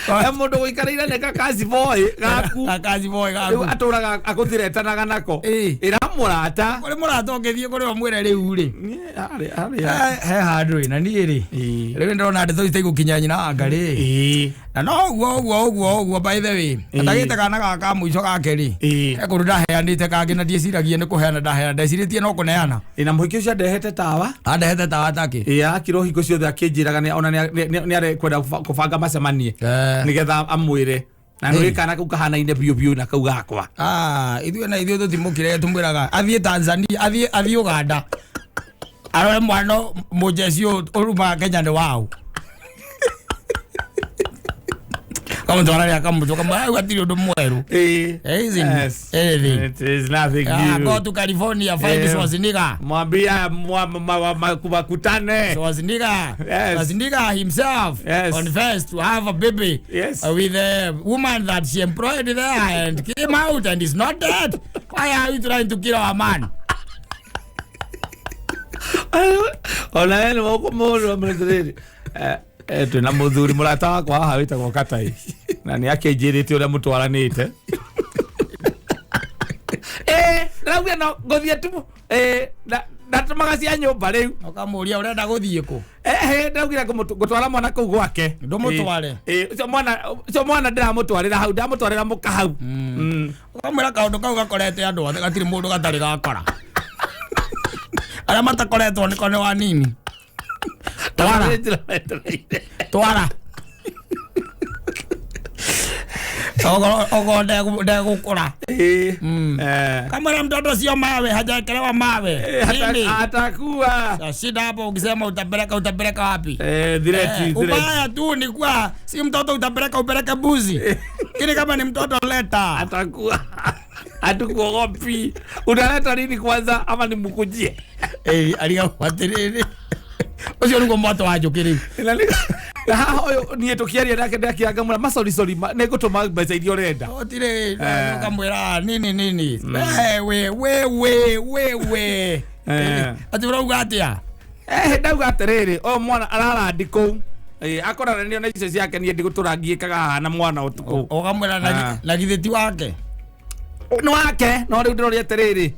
He mũndũ gũikarĩire nĩ kakaci boy gaku. Kakaci boy Rĩu gaku. Atũraga akũthiretanaga nako. Ĩra mũrata. Kũrĩ mũrata ũngĩthiĩ kũrĩ ũmwĩre rĩu rĩ, Harĩa harĩa. He handũ rĩ na niĩ rĩ, rĩu ndĩrona ndeto ici igũkinya nyina wanga rĩ, na no ũguo ũguo ũguo ũguo. By the way, atagĩte kana gaka ka mũico gake rĩ, he kũndũ ndaheanĩte kangĩ na ndiĩciragia nĩ kũheana ndaheana, ndecirĩtie no kũneana. Na mũhiki ũcio andehete tawa. Andehete tawa takĩ? Akirwo hingo ciothe akĩnjĩraga ona nĩ arekwenda kũbanga macemanie nĩgetha amwĩre na nĩ kana kau kahanaine biũ biũ na kau gakwa. Ah, ithuĩ na ithuĩ tũtimũkire, tũmwĩraga athiĩ Tanzania, athiĩ Uganda arore mwana mũjeci ũyũ ũrumaga Kenya nĩ waũ, kamũtwara rĩa kamũtũ kamwe hau hatirĩ ũndũ mwerũ. Isn't anything. It is nothing Ah, new. go to California, find Schwarzenegger. Mwambia wakutane. Schwarzenegger. Schwarzenegger himself confessed to have a baby with a woman that she employed there and came out and is not dead. Why are you trying to kill our man? Ona we nĩ mũkũmũrwo mũrĩrĩ twĩna mũthuri mũrata wakwa haha wĩtagwo Katai na nĩ akĩnjĩrĩte ũrĩa mũtwaranĩte. Ndĩrauga no ngũthiĩ tu ndatũmaga cia nyũmba rĩu. Ũkamũria ũrenda gũthiĩ kũ? Ehe, ndaugire ngũtwara mwana kũu gwake. Ndũmũtware. Ũcio mwana ndĩramũtwarĩra hau, ndamũtwarĩra mũka hau. Ũkamwĩra kaũndũ kau gakorete andũ othe, gatirĩ mũndũ gatarĩ gakora, arĩa matakoretwo nĩko nĩ wanini. Twara. Nĩ njĩra wetereire. Twara okorwo ndegũkũra. Kamwĩra mtoto sio mawe, hajaekelewa mawe. Nini? Atakuwa Shida hapo ukisema utapeleka, utapeleka wapi? Threat, threat. Ubaya tu ni kuwa si mtoto utapeleka, upeleke buzi, lakini kama ni mtoto leta. Atakuwa hatukuogopi. Unaleta nini kwanza ama nimkujie? Ariga atiriri, ucio niguo mwato wa njũkĩ rĩu. Na haha ũyũ niĩ tũkĩaria nake ndakĩanga mũra macori sorry nĩ ngũtũma mbeca iria ũrenda. Otire ukamwĩra nini nini, wewe wewe wewe, ati ũrauga atĩa? Ndauga atĩrĩrĩ, o mwana ararandi kũu. Akorana nio na icio ciake, niĩ ndigũtũra ngiĩkaga haha na mwana ũtukũ. Ũkamwĩra na githĩ ti wake? Nĩ wake, no rĩu ndĩroria atĩrĩrĩ,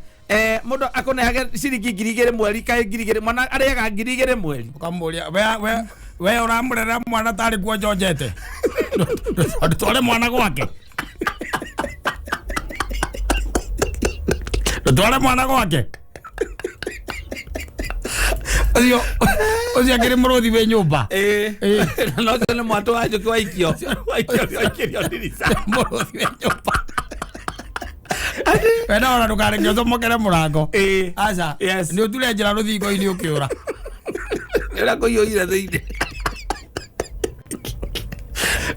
mũndũ akũnehage ciringi 2,000 mweri, kaĩ 2,000 mwana arĩaga 2,000 mweri? Ũkamũria we we We ũramũrera mwana tarĩ kuo njonjete. Ndũtware mwana gwake. Ndũtware mwana gwake. Ũcio ũcio akĩrĩ mũrũthi wĩ nyũmba. Ĩĩ. No ũcio nĩ mwatũ wa njũkĩ waikio. Waikio waikĩrio ndirica. Mũrũthi wĩ nyũmba. We no ona ndũkareke ũcomokere mũrango. Ĩĩ. Aca. Yes. Nĩ ũture njĩra rũthingo-inĩ ũkĩũra. Nĩ ũrĩa kũiyũire thĩinĩ.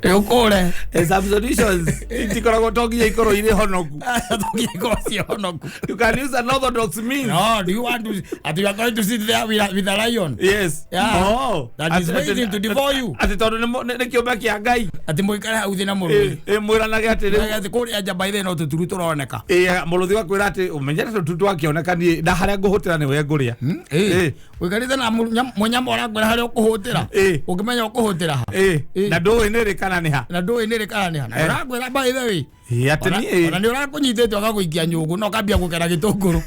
Nĩ ũkũre. Some solutions itikoragwo to nginya ikorwo irĩ honoku. Aca to nginya ikorwo ciĩ honoku. You can use an orthodox means. No, do you want to at you are going to sit there with a lion? Yes. Yeah. Oh. That is waiting to devour you. Atĩ tondũ nĩ kĩũmbe kĩa Ngai. Atĩ mũikare hau thĩ na mũrũthi. Ĩ mwĩranage atĩ rĩu. Atĩ kũrĩa njamba ithe no tũturu tũroneka. Ĩ mũrũthi wakwĩra atĩ ũmenyere tũturu twakĩoneka niĩ na harĩa ngũhũtĩra nĩwe ngũrĩa. Ĩ. Ũikarĩte na mũnyama ũrakwĩra harĩa ũkũhũtĩra. Ũngĩmenya ũkũhũtĩra ha. Ĩ. Na ndũĩ nĩ rĩ kana nĩ ha. Na ndũĩ nĩ rĩ kana nĩ ha. Na ũrakwĩra by the way. Ĩ atĩ niĩ. Ona nĩ ũrakũnyitĩte ũgagũikia nyũngũ na ũkambia gũkera gĩtũngũrũ.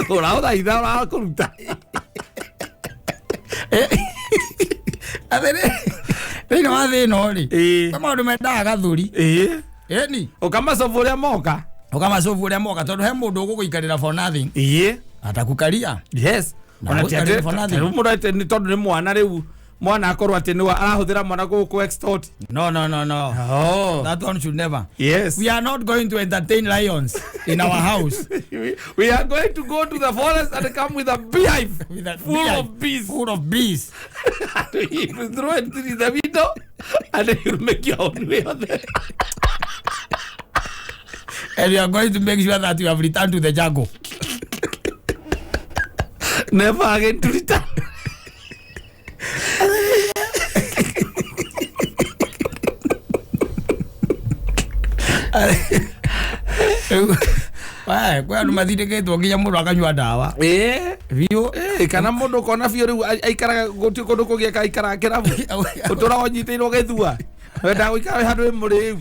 Ũraũthaitha ũrakũruta. Atĩrĩ thĩinĩ wa thĩ ĩno rĩ. Ĩ. Kwĩ maũndũ mendaga gathuri. Ĩ. Ĩni. Ũkamacobu ũrĩa moka. Ũkamacobu ũrĩa moka tondũ he mũndũ ũgũgũikarĩra for nothing. Ĩ. Atakukaria. Yes. Ona ti atĩ rĩu mũndũ atĩ nĩ tondũ nĩ mwana rĩu mwana akorwo atĩ nĩwe arahũthĩra mwana gũkũ extort. No, no, no, no. Oh. That one should never. Yes. We are not going to entertain lions in our house. We are going to go to the forest and come with a beehive with a full beehive of bees. Full of bees. You throw it through the window and then you make your own way on there. And you are going to make sure that you have returned to the jungle. Never again to return. Wae, kwĩ andũ mathindĩkĩtwo nginya mũndũ akanyua ndawa. Ĩ. Biũ. Ĩ, kana mũndũ ũkona biũ rĩu aikaraga gũtirĩ kũndũ kũngĩ aikaraga kĩrabu. Ũtũraga ũnyitĩirwo gĩthua. Wendaga gũikara wĩ handũ wĩ mũrĩu.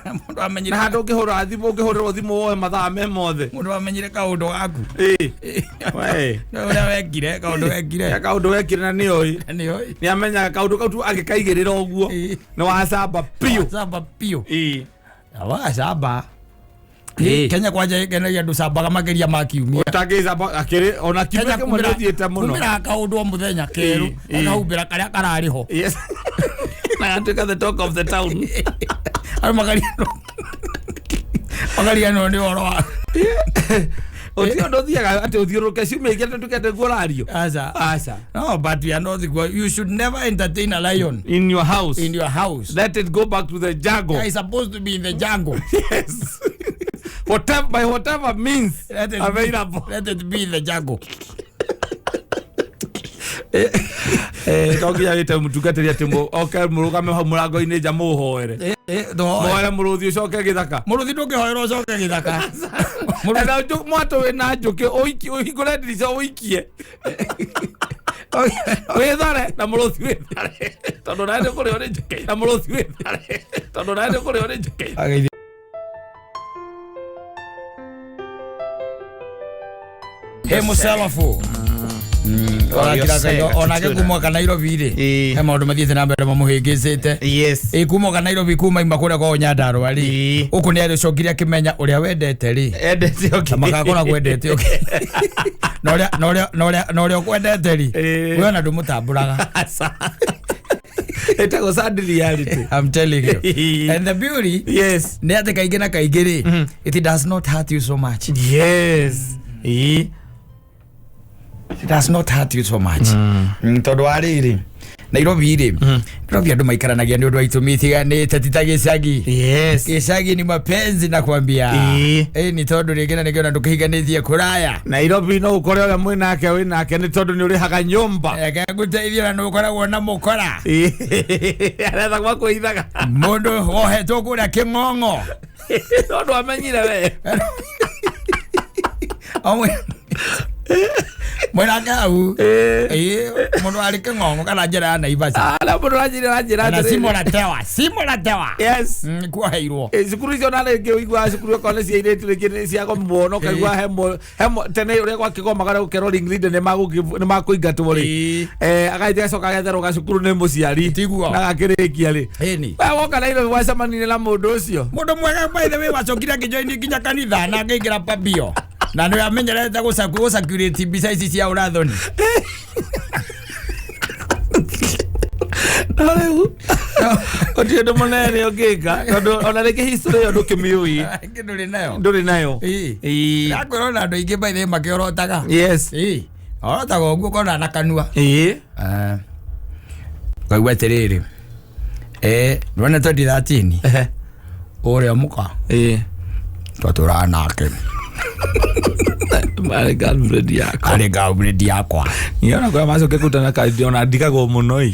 Mũndũ amenyire Na handũ ũngĩhũra thimũ ũngĩhũrĩrwo thimũ woe mathaa me mothe. Mũndũ amenyire kaũndũ gaku. Ĩ. We. Nĩ ũrĩa wekire, kaũndũ wekire. Ya kaũndũ wekire na nĩoĩ. Nĩoĩ. Nĩ amenyaga kaũndũ kau tu angĩkaigĩrĩra ũguo. Nĩ wacamba biũ. Wacamba biũ. Ĩ. Wacamba. Ĩ. Kenya kwanja ĩkenagia andũ cambaga makĩria ma kiumia. Ũtangĩcamba akĩrĩ ona kiumia kĩmwe nĩ ũthiĩte mũno. Kumĩra kaũndũ o mũthenya kerũ, ũkahumbĩra karĩa kararĩ ho. Yes. Na gatuĩka the talk of the town. Andũ makariganĩrwo. Makariganĩrwo nĩ ũhoro wa. Ũtirĩ ũndũ ũthiaga atĩ ũthiũrũrũke ciumia igĩrĩ tũkete guo ũrario. Aca. Aca. No, but we are not you should never entertain a lion in your house. In your house. Let it go back to the jungle. It's supposed to be in the jungle. Yes. Whatever, by whatever means let it available. Let it be in the jungle. To nginya wĩte mũtungatĩri atĩ oke mũrũgame hau mũrango-inĩ nja mũũhoere. Mũhoere mũrũthi ũcoke gĩthaka. Mũrũthi ndũngĩhoerwo ũcoke gĩthaka. Na mwatũ wĩna njũkĩ ũhingũre ndirica ũikie. Wĩthare na mũrũthi wĩthare. Tondũ nawe nĩũkũrĩo nĩ njũkĩ. Na mũrũthi wĩthare. Tondũ nawe nĩũkũrĩo nĩ njũkĩ. He mũcelabu. Onake kuma ka Nairobi rĩ he maũndũ mathiĩte na mbere mamũhĩngĩcĩte. Yes. Ĩ kuma ka Nairobi kuma ima kũrĩa kwao Nyandarũa rĩ gũkũ nĩ arĩcokire akĩmenya ũrĩa wendete rĩ endete ũngĩ magakoragwo endete ũngĩ. Na ũrĩa ũkwendete rĩ we ona ndũmũtambũraga. Ĩtagwo sad reality. I'm telling you. And the beauty, yes, nĩ atĩ kaingĩ na kaingĩ rĩ it does not hurt you so much. Yes. It does not hurt you so much. Tondũ wa rĩrĩ Nairobi rĩ Nairobi andũ maikaranagia nĩ ũndũ wa itũmi itiganĩte ti ta gĩcagi. Yes. Gĩcagi ni mapenzi nakwambia. Ĩ ni tondũ rĩngĩ na rĩngĩ ona ndũkĩhiganĩtie kũraya. Nairobi no ũkore ũrĩa mwĩnake wĩnake nĩ tondũ nĩ ũrĩhaga nyũmba. Reke ngũteithie na nĩ ũkoragwo na mũkora. Aretha gwa kwĩithaga. Mũndũ wohetwo kũrĩa kĩng'ong'o. Tondũ amenyire we. Mwĩnake hau. Ĩĩ. Ĩĩ, mũndũ arĩ kĩng'ong'o kana njĩra ya Naivasha. Ala mũndũ aranjĩra aranjĩra Kana atĩrĩrĩ. Simoratewa, Simoratewa. Yes. Kuoheirwo. Ĩ, cukuru icio na rĩngĩ ũiguaga cukuru okorwo nĩ cia airĩtu rĩngĩ nĩ cia gomwo ũkaigua hemo tene ũrĩa gwakĩgomaga na gũkerwo ring leader nĩ makũingatwo rĩ. Ĩĩ. Agagĩthiĩ agacoka agetherwo gacukuru nĩ mũciari Tiguo. na agakĩrĩkia rĩ. Ĩni. We woka Nairobi wacemanirie na mũndũ ũcio. Mũndũ mwega by the way wacokire akĩjoini nginya kanitha na akĩingĩra pabio. Na nĩ amenyerete gũcirculate mbica ici cia ũrathoni. No rĩu gũtirĩ ũndũ mũnene ũngĩka tondũ ona rĩngĩ history ĩyo ndũkĩmĩũĩ. Ĩngĩ ndũrĩ nayo. Ndũrĩ nayo. Ĩĩ. Ĩĩ. Ndakwĩra ona andũ aingĩ by the way makĩorotaga. Yes. Ĩĩ. Orotaga ũguo ũkona na kanua. Ĩĩ. Ngaigua atĩrĩrĩ, ndwona 2013 Ehe. ũrĩa mũka Ĩĩ. twatũraga nake Marĩ girlfriend yakwa. arĩ girlfriend yakwa. Niĩ ona kũrĩa macoke kũrutana kandi ona ndigagwo mũno ĩ.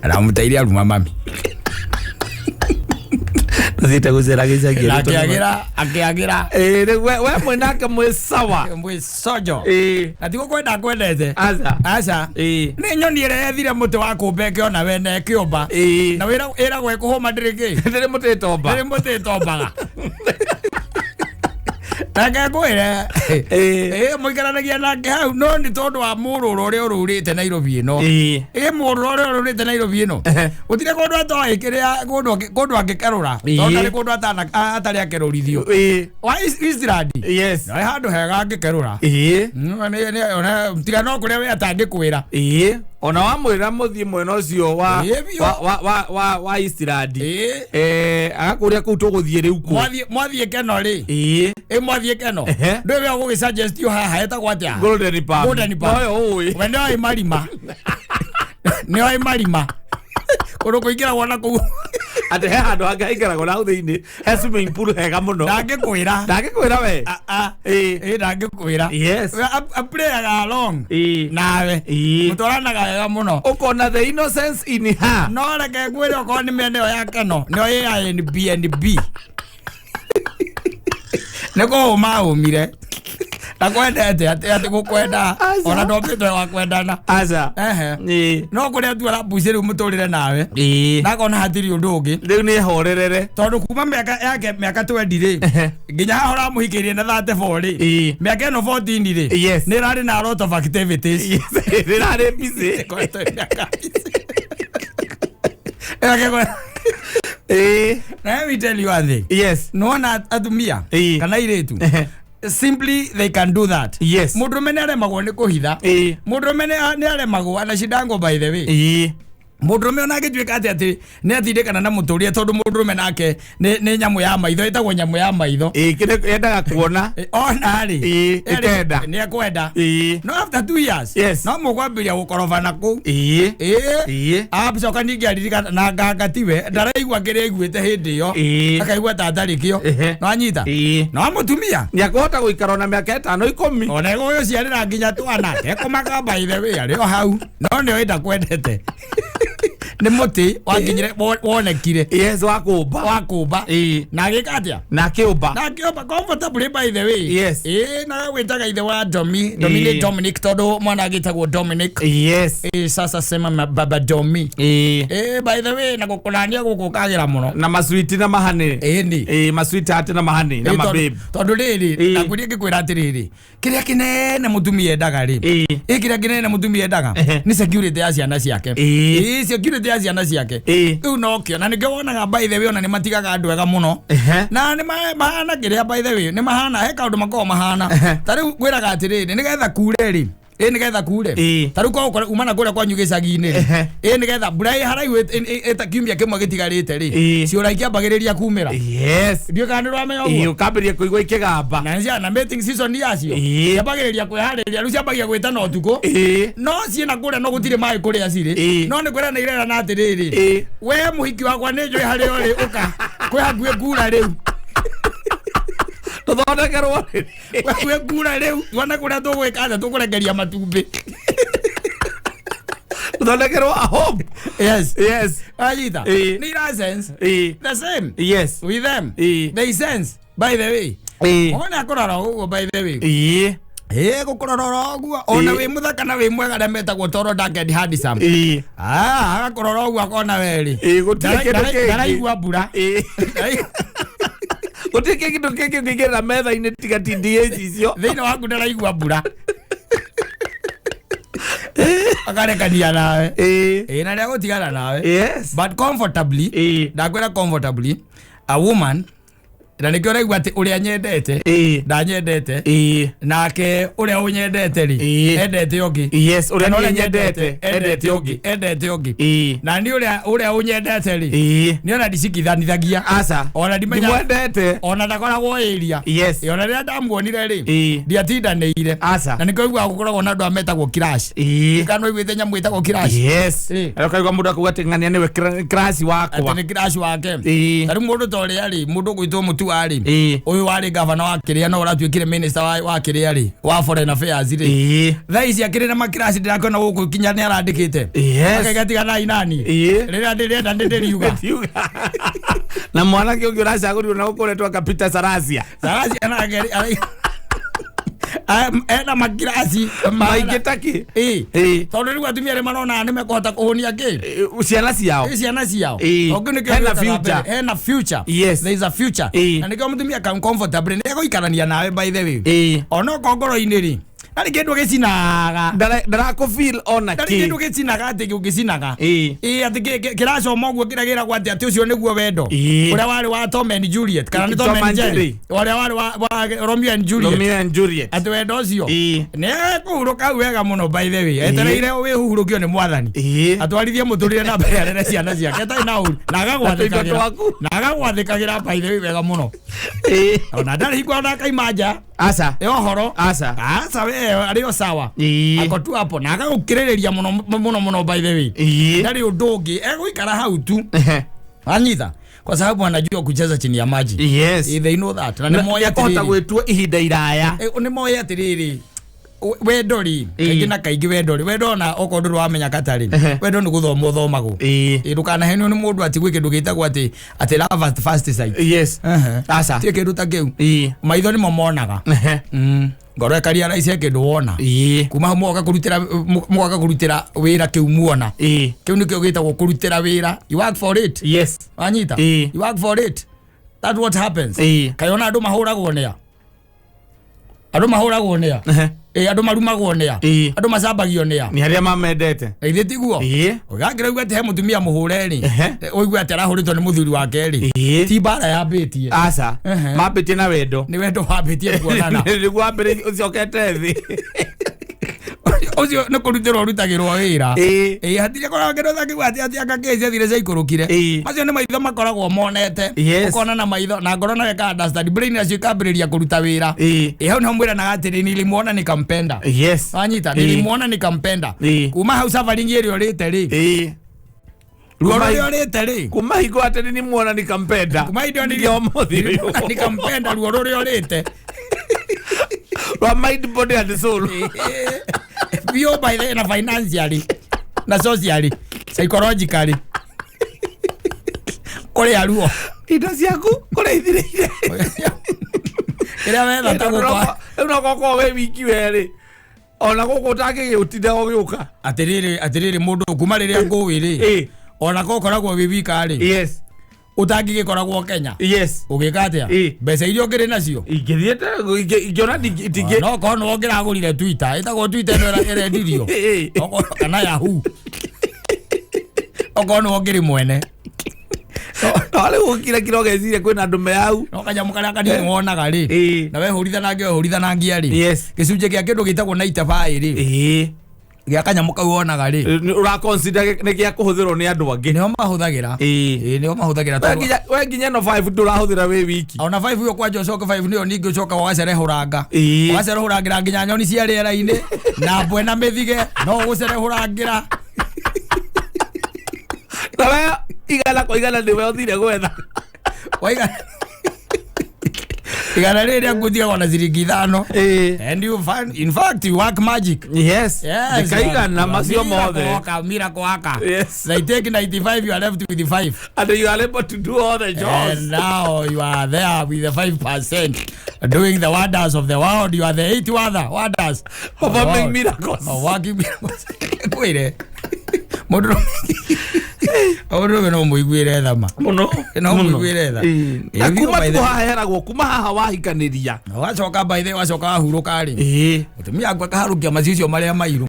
Aramũteire aruma mami. Tũthiĩte gũcera gĩcagi. Na akĩagĩra Ĩĩ rĩu we mwĩnake mwĩ sawa. mwĩ sojo. Ĩĩ. Na ti gũkwenda kwendete. Aca. Aca. Ĩĩ. Nĩ nyoni ĩrĩa yethire mũtĩ wa kũmba ĩkĩona wene ĩkĩũmba. Ĩĩ. Na ĩragwo ĩkũhũma ndĩrĩ kĩ? Ndĩrĩ mũtĩ ĩtomba. Ndĩrĩ mũtĩ ĩtombaga. Reke ngwĩre. Ĩĩ. Ĩĩ mũikaranagia nake hau no nĩ tondũ wa mũrũrũ ũrĩa ũrũrĩte Nairobi ĩno. Ĩĩ. Ĩ mũrũrũ ũrĩa ũrũrĩte Nairobi ĩno. Ehe. Gũtirĩ kũndũ atoĩ kĩrĩa kũndũ angĩkerũra. Ĩĩ. Tondũ ndarĩ kũndũ atarĩ akerũrithio. Ĩĩ. Wa Eastland. Yes. Nĩ handũ hega angĩkerũra. Ĩĩ. Tiga no kũrĩa we atangĩkwĩra. Ĩĩ. Ona wamwĩra mũthiĩ mwena ũcio wa Ĩĩ biũ. wa Eastland. Ĩĩ. Agakũria kũu tũgũthiĩ rĩu kũ. Mwathiĩ Keno rĩ. Ĩĩ. Ĩ mwathiĩ Keno. Ehe. Ndũĩ we ũgũgĩ-suggest haha hetagwo atĩa? Golden Palm. Golden Palm. Noyo ũĩ. We nĩoĩ marima. Nĩoĩ marima. Kũndũ kũingĩragwo na kũu. Atĩ he handũ hangĩ haingĩragwo na hau thĩinĩ he swimming pool hega mũno. Ndangĩkwĩra. Ndangĩkwĩra we. Ĩĩ. Ĩ ndangĩkwĩra. Yes. We a-playaga along. Ĩĩ. Nawe. Ĩĩ. Mũtwaranaga wega mũno. Ũkona the innocence in her. No reke ngwĩre okorwo nĩ mĩena ĩyo ya Keno nĩyo ĩ ya NBNB. Nĩ kũũma aũmire. Na kwendete atĩ gũkwenda Aca. ona ndombĩtwo wa kwendana. Aca. Ehe. Ĩĩ. No kũrĩa tu arambucĩ rĩu mũtũrĩre nawe. Ĩĩ. Na akona hatirĩ ũndũ ũngĩ. Rĩu nĩ horerere. Tondũ kuma mĩaka yake mĩaka 20 rĩ Ehe. nginya haha ũramũhikĩirie na 34 rĩ Ĩĩ. mĩaka ĩno 14 rĩ Yes. nĩ ĩrarĩ na a lot of activities. Yes. Rĩrarĩ busy. Ĩkoretwo ĩ mĩaka Ĩrake Ĩĩ. Let me tell you one thing. Yes. Nĩwona atumia Ĩĩ. kana airĩtu Ehe. simply they can do that. Yes. Mũndũrũme nĩ aremagwo nĩ kũhitha. Ĩĩ. Mũndũrũme nĩ aremagwo anacindangwo by the way. Ĩĩ. Mũndũrũme ona angĩtuĩka atĩ nĩ atindĩkana na mũtũrĩre tondũ mũndũrũme nake nĩ nyamũ ya maitho ĩtagwo nyamũ ya maitho. Ĩĩ kĩrĩa yendaga kuona. Ona rĩ Ĩĩ, ĩkenda. nĩ ekwenda. Ĩĩ. No after 2 years Yes. no mũkwambĩrĩria gũkorobana kũu. Ĩĩ. Ĩĩ. Ĩĩ. Acoka ningĩ aririkana na nganga tiwe ndaraigua kĩrĩa aiguĩte hĩndĩ ĩyo. Ĩĩ. Akaigua ta atarĩ kĩo. Ehe. No anyita. Ĩĩ. No mũtumia Nĩ akũhota gũikara ona mĩaka ĩtano ikũmi. ona egũgĩciarĩra nginya twana ekũmaka by the way arĩ o hau no nĩ oĩ ndakwendete. Nĩ mũtĩ wakinyire wonekire Yes, wa kũmba. wa kũmba. Ĩĩ. Na agĩka atĩa? Na akĩũmba. Na akĩũmba comfortably by the way. Yes. Ĩĩ na agwĩtaga ithe wa Domi. Domi nĩ Ĩĩ. Dominic tondũ mwana agĩtagwo Dominic. Yes. Ĩĩ sasa sema baba Domi. Ĩĩ. Ĩĩ by the way na gũkũnania gũkũ kagĩra mũno. Na maswiti na mahane. Ĩĩ nĩ. Ĩĩ maswiti ati na mahane na Ĩĩ, mababe. tondũ rĩrĩ Ĩĩ. nakwĩria ngĩkwĩra atĩrĩrĩ kĩrĩa kĩnene mũtumia endaga rĩ Ĩĩ. ĩ kĩrĩa kĩnene mũtumia endaga Ehe. nĩ security ya ciana ciake. Ĩĩ. Ĩĩ security ya ciana ciake. Ĩĩ. Rĩu nokĩo na nĩkĩo wonaga by the way ona nĩ matigaga andũ ega mũno. Ehe. Na nĩ mahana kĩrĩa by the way nĩ mahana he kaũndũ makoragwo mahana. Ehe. Ta rĩu ngwĩraga atĩrĩrĩ nĩgetha kure rĩ ĩ nĩgetha kure Ĩĩ. ta rĩu korwo uma na kũrĩa kwanyu gĩcagi-inĩ rĩ Ehe. ĩ nĩgetha mbura ĩ haraihu ĩta kiumia kĩmwe gĩtigarĩte rĩ Ĩĩ. ciũra ikĩambagĩrĩria kumĩra. Yes. Ndiũĩ kana nĩ ũramenya Ĩĩ ũguo. ũkambĩrĩria kũigua ikĩgamba. Na nĩ na mating season yacio Ĩĩ. ciambagĩrĩria kwĩharĩria rĩu ciambagia gwĩtana ũtukũ. Ĩĩ. No ciĩna kũrĩa no gũtirĩ maĩ kũrĩa cirĩ. Ĩĩ. No nĩ kwĩra nĩ irerana atĩrĩrĩ Ĩĩ. we mũhiki wakwa nĩ njũĩ harĩa ũrĩ ũka kwĩ hakuhĩ kura rĩu. Tũthondekerwo. Kwĩ hakuhĩ kura rĩu tuone kũrĩa tũgwĩka atĩa tũkũrekeria matumbĩ. Tũthondekerwo a home. Yes. Yes. Anyita. Ĩĩ. Nĩ ira sense. Ĩĩ. The same Yes. with them. Ĩĩ. They sense by the way. Ĩĩ. Ona akũrora ũguo by the way. Ĩĩ. Ĩ gũkũrora oro ũguo ona Ĩ. wĩ mũthaka na wĩ mwega arĩa metagwo toro dark and handsome. Ĩĩ. Ah, agakũrora ũguo akona werĩ. Ĩ, gũtirĩ kĩndũ kĩngĩ. Ndaraigua mbura. Ĩĩ. Gũtirĩ kĩndũ kĩngĩ ũngĩigĩrĩra metha-inĩ tiga TDH icio. Thĩinĩ waku ndaraigua mbura. Akarekania nawe. Ĩĩ. Ĩ na nĩagũtigana nawe. Yes. But comfortably, Ĩĩ. ndakwĩra comfortably, a woman na nĩkĩo ũraigua atĩ ũrĩa nyendete Ĩĩ. ndanyendete Ĩĩ. nake ũrĩa ũnyendete rĩ Ĩĩ. endete ũngĩ. Yes, ũrĩa Kana niĩ nyendete endete ũngĩ. Endete ũngĩ. Ĩĩ. Na niĩ ũrĩa ũrĩa ũnyendete rĩ Ĩĩ. nĩ ona ndicikithanithagia. Aca. Ona ndimenya Ndimwendete. ona ndakoragwo area. Yes. Ĩ, ona rĩrĩa ndamuonire rĩ Ĩĩ. ndiatindanĩire. Aca. Na nĩkĩo ũiguaga gũkoragwo na andũ aya metagwo crash. Ĩĩ. Kana ũiguĩte nyamũ ĩtagwo crash? Yes. Ĩĩ. Arĩa ũkaigua mũndũ akauga atĩ ng'ania nĩwe crush wakwa. Atĩ nĩ crash wake. Ĩĩ. Ta rĩu mũndũ ta ũrĩa rĩ mũndũ ũgwĩtwo Mutua rĩ Ĩĩ. ũyũ warĩ gavana wa kĩrĩa no ũratuĩkire minister wa kĩrĩa rĩ wa foreign affairs rĩ Ĩĩ. thaa ici akĩrĩ na makiraci ndĩrakĩona gũkũ kinya nĩ arandĩkĩte. Yes. Akaiga tiganai nani. Ĩĩ. Rĩrĩa ndĩrenda ndĩriuga. Ndiuga. Na mwanake ũngĩ ũracagũrirwo na gũkũ ũretwo aka Peter Sarasia. Sarasia ena makiraci Maingĩ ta kĩ? Ĩĩ. Ĩĩ. Tondũ rĩu atumia arĩa marona nĩ mekũhota kũhũnia kĩ? Ĩĩ, ciana ciao. Ĩ ciana ciao. Ĩĩ. Tondũ nĩkĩo Hena gĩũkaga future. mbere. Hena future. Yes. There is a future. Ĩĩ. Na nĩkĩo mũtumia come comfortably nĩ egũikarania nawe by the way. Ĩĩ. Ona okorwo ngoro-inĩ rĩ ndarĩ kĩndũ gĩcinaga. Ndarakũ feel ona Ndarĩ kĩ. kĩndũ gĩcinaga atĩ gĩcinaga. Ĩĩ. Ĩĩ atĩ kĩracoma ũguo kĩrĩa gĩragwo atĩ atĩ ũcio nĩguo wendo. Ĩĩ. Ũrĩa warĩ wa Tom and Juliet kana nĩ Tom Tom and and Jerry. Jerry. Ũrĩa warĩ wa Romeo and Juliet. Romeo and Juliet. Atĩ wendo ũcio. Ĩĩ. Nĩ ekũhurũka hau wega mũno by the way. Etereire wĩhurũkio nĩ mwathani. Ĩĩ. Atwarithie mũtũrĩre na mbere arere ciana ciake atarĩ na ũru na agagwathĩkagĩra Tũindo twaku. na agagwathĩkagĩra by the way wega mũno. Ĩĩ. Ona ndarĩ hingo ona akaima nja. Aca. Ĩ ũhoro. Aca. Aca we arĩ o sawa. Ĩĩ. Ako tu hapo na agagũkĩrĩrĩria mũno mũno mũno by the way. Ĩĩ. Ndarĩ ũndũ ũngĩ egũikara hau tu. Ehe. Anyita kwa sababu anajua kucheza chini ya maji. Yes. Eh, they know that. Na nĩ moĩ Nĩekũhota atĩrĩrĩ. gwĩtua ihinda iraya. Nĩ moĩ atĩrĩrĩ wendo rĩ Ĩĩ. kaingĩ na kaingĩ wendo rĩ wendo ona okorwo ndũrĩ wamenya katarĩ Ehe. wendo nĩ gũthoma ũthomagwo. Ĩĩ. Ĩ, ndũkanahenio nĩ mũndũ atĩ gwĩ kĩndũ gĩtagwo atĩ atĩ love at first sight. Yes. Ehe. Aca. Ti kĩndũ ta kĩu. Ĩĩ. Maitho nĩmo monaga. Ehe. Ngoro ĩkaria raici he kĩndũ wona. Ĩĩ. Kuma hau mũgoka kũrutĩra mũgoka kũrutĩra wĩra kĩu muona. Ĩĩ. Kĩu nĩkĩo gĩtagwo kũrutĩra wĩra. You work for it. Yes. Wanyita? Ĩĩ. You work for it. That's what happens. Ĩĩ. Kaĩ ona andũ mahũragwo nĩa? Andũ mahũragwo nĩa? Ehe. Ĩ andũ marumagwo nĩa? Ĩĩ. Andũ macambagio nĩa? Nĩ arĩa mamendete. Na ithe tiguo? Ĩĩ. Ũgakĩra uga atĩ he mũtumia mũhũre rĩ. Ehe. Ũigue atĩ arahũrĩtwo nĩ mũthuri wake rĩ. Ĩĩ. Ti mbara yambĩtie. Aca. Ehe. Mambĩtie na wendo. Nĩ wendo wambĩtie kuonana. Nĩguo wambĩrĩirie ũcokete thĩ. Ũcio nĩ kũrutĩrwo ũrutagĩrwo wĩra. Ĩĩ. Ĩ hatirĩ koragwo kĩndũ ta kĩu atĩ atĩ anga kĩ ciathire ciaikũrũkire. Ĩĩ. Macio nĩ maitho makoragwo monete. Yes. Ũkona na maitho na ngoro nayo ĩka understand. Brain nacio ikambĩrĩria kũruta wĩra. Ĩĩ. Ĩ hau nĩho mwĩranaga atĩrĩ nilimuona nikampenda. Yes. Wanyita Ĩĩ. nilimuona nikampenda. Ĩĩ. Kuma hau safari ĩrĩa ũrĩte rĩ. Ĩĩ. Ruo Kuma- rũrĩa ũrĩte rĩ. Kuma hingo atĩ nilimuona nikampenda. Kuma hĩndĩ ĩyo Nginya ũmũthĩ ũyũ. nikampenda ruo rũrĩa ũrĩte. Rwa mind, body and soul. Biũ by the na financially na socially psychologically kũrĩa ruo Indo ciaku kũrĩa ithirĩire. kĩrĩa wetha ta gũkwa Rĩu no gũkorwo wĩ wiki werĩ. Ona gũkũ ũtangĩgĩũtinda ũgĩũka. atĩrĩrĩ atĩrĩrĩ mũndũ kuma rĩrĩa ngũĩ rĩ Ĩĩ. ona ko ũkoragwo wĩ wika rĩ Yes. ũtangĩgĩkoragwo Kenya Yes. ũgĩka atĩa Ĩĩ. mbeca iria ũngĩrĩ nacio Ingĩthiĩte ingĩona ndingĩ. no korwo nĩwe ũngĩragũrire Twitter ĩtagwo Twitter ĩno ĩrendirio Ĩĩ. Okorwo- kana Yahoo okorwo nĩwe ũngĩrĩ mwene No rĩu ũkira kira ũgeciria kwĩna andũ me hau. no kanyamũ karĩa kanini wonaga rĩ Ĩĩ. na wehũrithanangia wehũrithanangia rĩ Yes. gĩcunjĩ kĩa kĩndũ gĩtagwo 95 rĩ Ĩĩ. gĩa kanyamũ kau wonaga rĩ Ũra consider nĩ gĩa kũhũthĩrwo nĩ andũ angĩ. nĩo mahũthagĩra Ĩĩ. Ĩĩ, nĩo mahũthagĩra We tondũ nginya we nginya ĩno 5 ndũrahũthĩra wĩ wiki. ona 5 ĩyo kwanja ũcoke 5 nĩyo ningĩ ũcoka ũgacerehũranga Ĩĩ. ũgacerehũrangĩra nginya nyoni cia rĩera-inĩ na mbwe na mĩthige no ũgũcerehũrangĩra Na we igana kwa igana nĩwe ũthire gwetha. waiga Igana rĩrĩ rĩaku ũtigagwo na ciringi 5. And you find, in fact, you work magic. Yes. Yes. Ndikaigana macio mothe. Miracle worker. Yes. They take 95, you are left with 5. And you are able to do all the jobs. And now you are there with the 5% doing the wonders of the world. You are the 8 wonders. Performing miracles. Working miracles. Kwire. Mũndũ no mũiguĩre tha ma. Mũno. No mũiguĩre tha. Na kuma tu haha heragwo, kuma haha wahikanĩria. Wacoka by the way, wacoka wahurũka rĩ. Mũtumia waku akaharũkia macicio marĩa mairũ.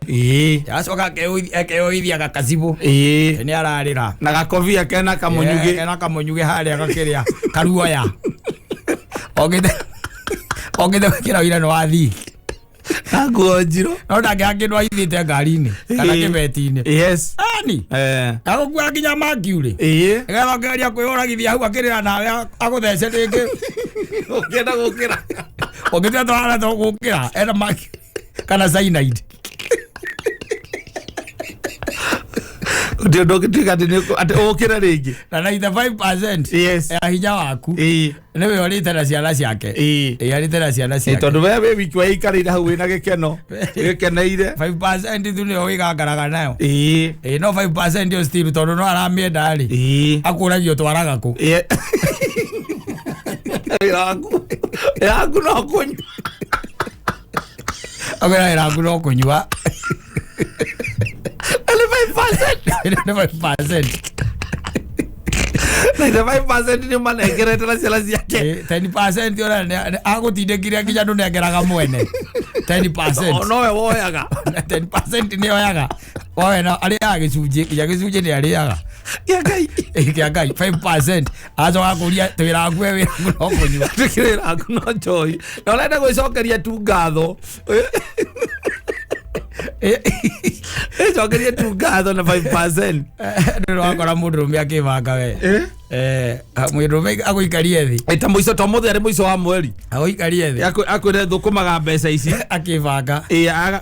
Acoka akeyoithia gakacibũ. Nĩ ararĩra. Na gakobia kena kamũnyugĩ. Kena kamũnyugĩ harĩa gakĩrĩa karuoya. Ogĩte gwĩkĩra wĩra nĩ wathiĩ. Na nguo njirũ. No ndangĩaga kĩndũ ahithĩte ngari-inĩ kana kĩbeti-inĩ. Yes. Ani. Agũkuaga nginya mercury. Nĩgetha ũkĩgeria kwĩyũragithia hau akĩrĩra nawe agũthece rĩngĩ. Ũkĩenda gũkĩra. Ũngĩtua tũhana tũgũkĩra ena mercury kana cyanide. Ndio ndũngĩtuĩka atĩ atĩ ũkĩre rĩngĩ. Na 95% Yes. ya hinya waku. Nĩwe ũrĩte na ciana ciake. Arĩte na ciana ciake. Tondũ we wĩ wiki waikarĩire hau wĩna gĩkeno. Wĩkeneire. 5% tu nĩyo wĩgangaraga nayo. No 5% yo still tondũ no aramĩenda rĩ. Akũragia ũtwaraga kũ. Wĩra waku no kũnyua. Akwĩra wĩra waku no kũnyua. 5%. 5%. 95% nĩ ũmanengerete na ciana ciake. 10% ona agũtindĩkire nginya ndũnengeraga mwene. 10%. Nowe woyaga. 10% nĩ oyaga. Wowe no arĩaga gĩcunjĩ, nginya gĩcunjĩ nĩ arĩaga. Kĩa Ngai. Kĩa Ngai 5%. Acoka kũria wĩra waku we wĩra waku no kũnyua. Wĩra waku no njohi. Na ũrenda gwĩcokeria tu ngatho. Ĩcokerie tu ngatho na 5%. Ndũrĩ wakora mũndũrũme akĩbanga we. Mũndũrũme agũikarie thĩ. Ta mũico to mũthĩ arĩ mũico wa mweri. Agũikarie thĩ. Akwĩre thũkũmaga mbeca ici. Akĩbanga.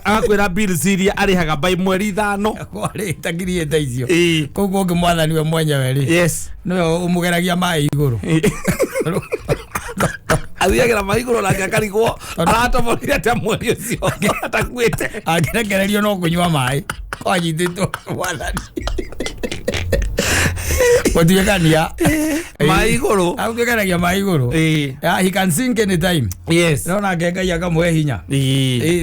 Agakwĩra bills iria arĩhaga by mweri 5. Kwarĩ ta ngiri ta icio. Kũu kũngĩ mwathani we mwenyewe rĩ. Yes. Nĩwe ũmũgeragia maĩ igũrũ. Athiagĩra maĩ igũrũ nake akarigwo aratoborire atĩa mweri ũcio atakuĩte. Angĩrekererio no kũnyua maĩ. Kwanyitĩtwo mwathani. Gũtuĩkania. Maĩ igũrũ. Agũtuĩkanagia maĩ igũrũ. He can sink anytime. Yes. No nake Ngai akamũhe hinya.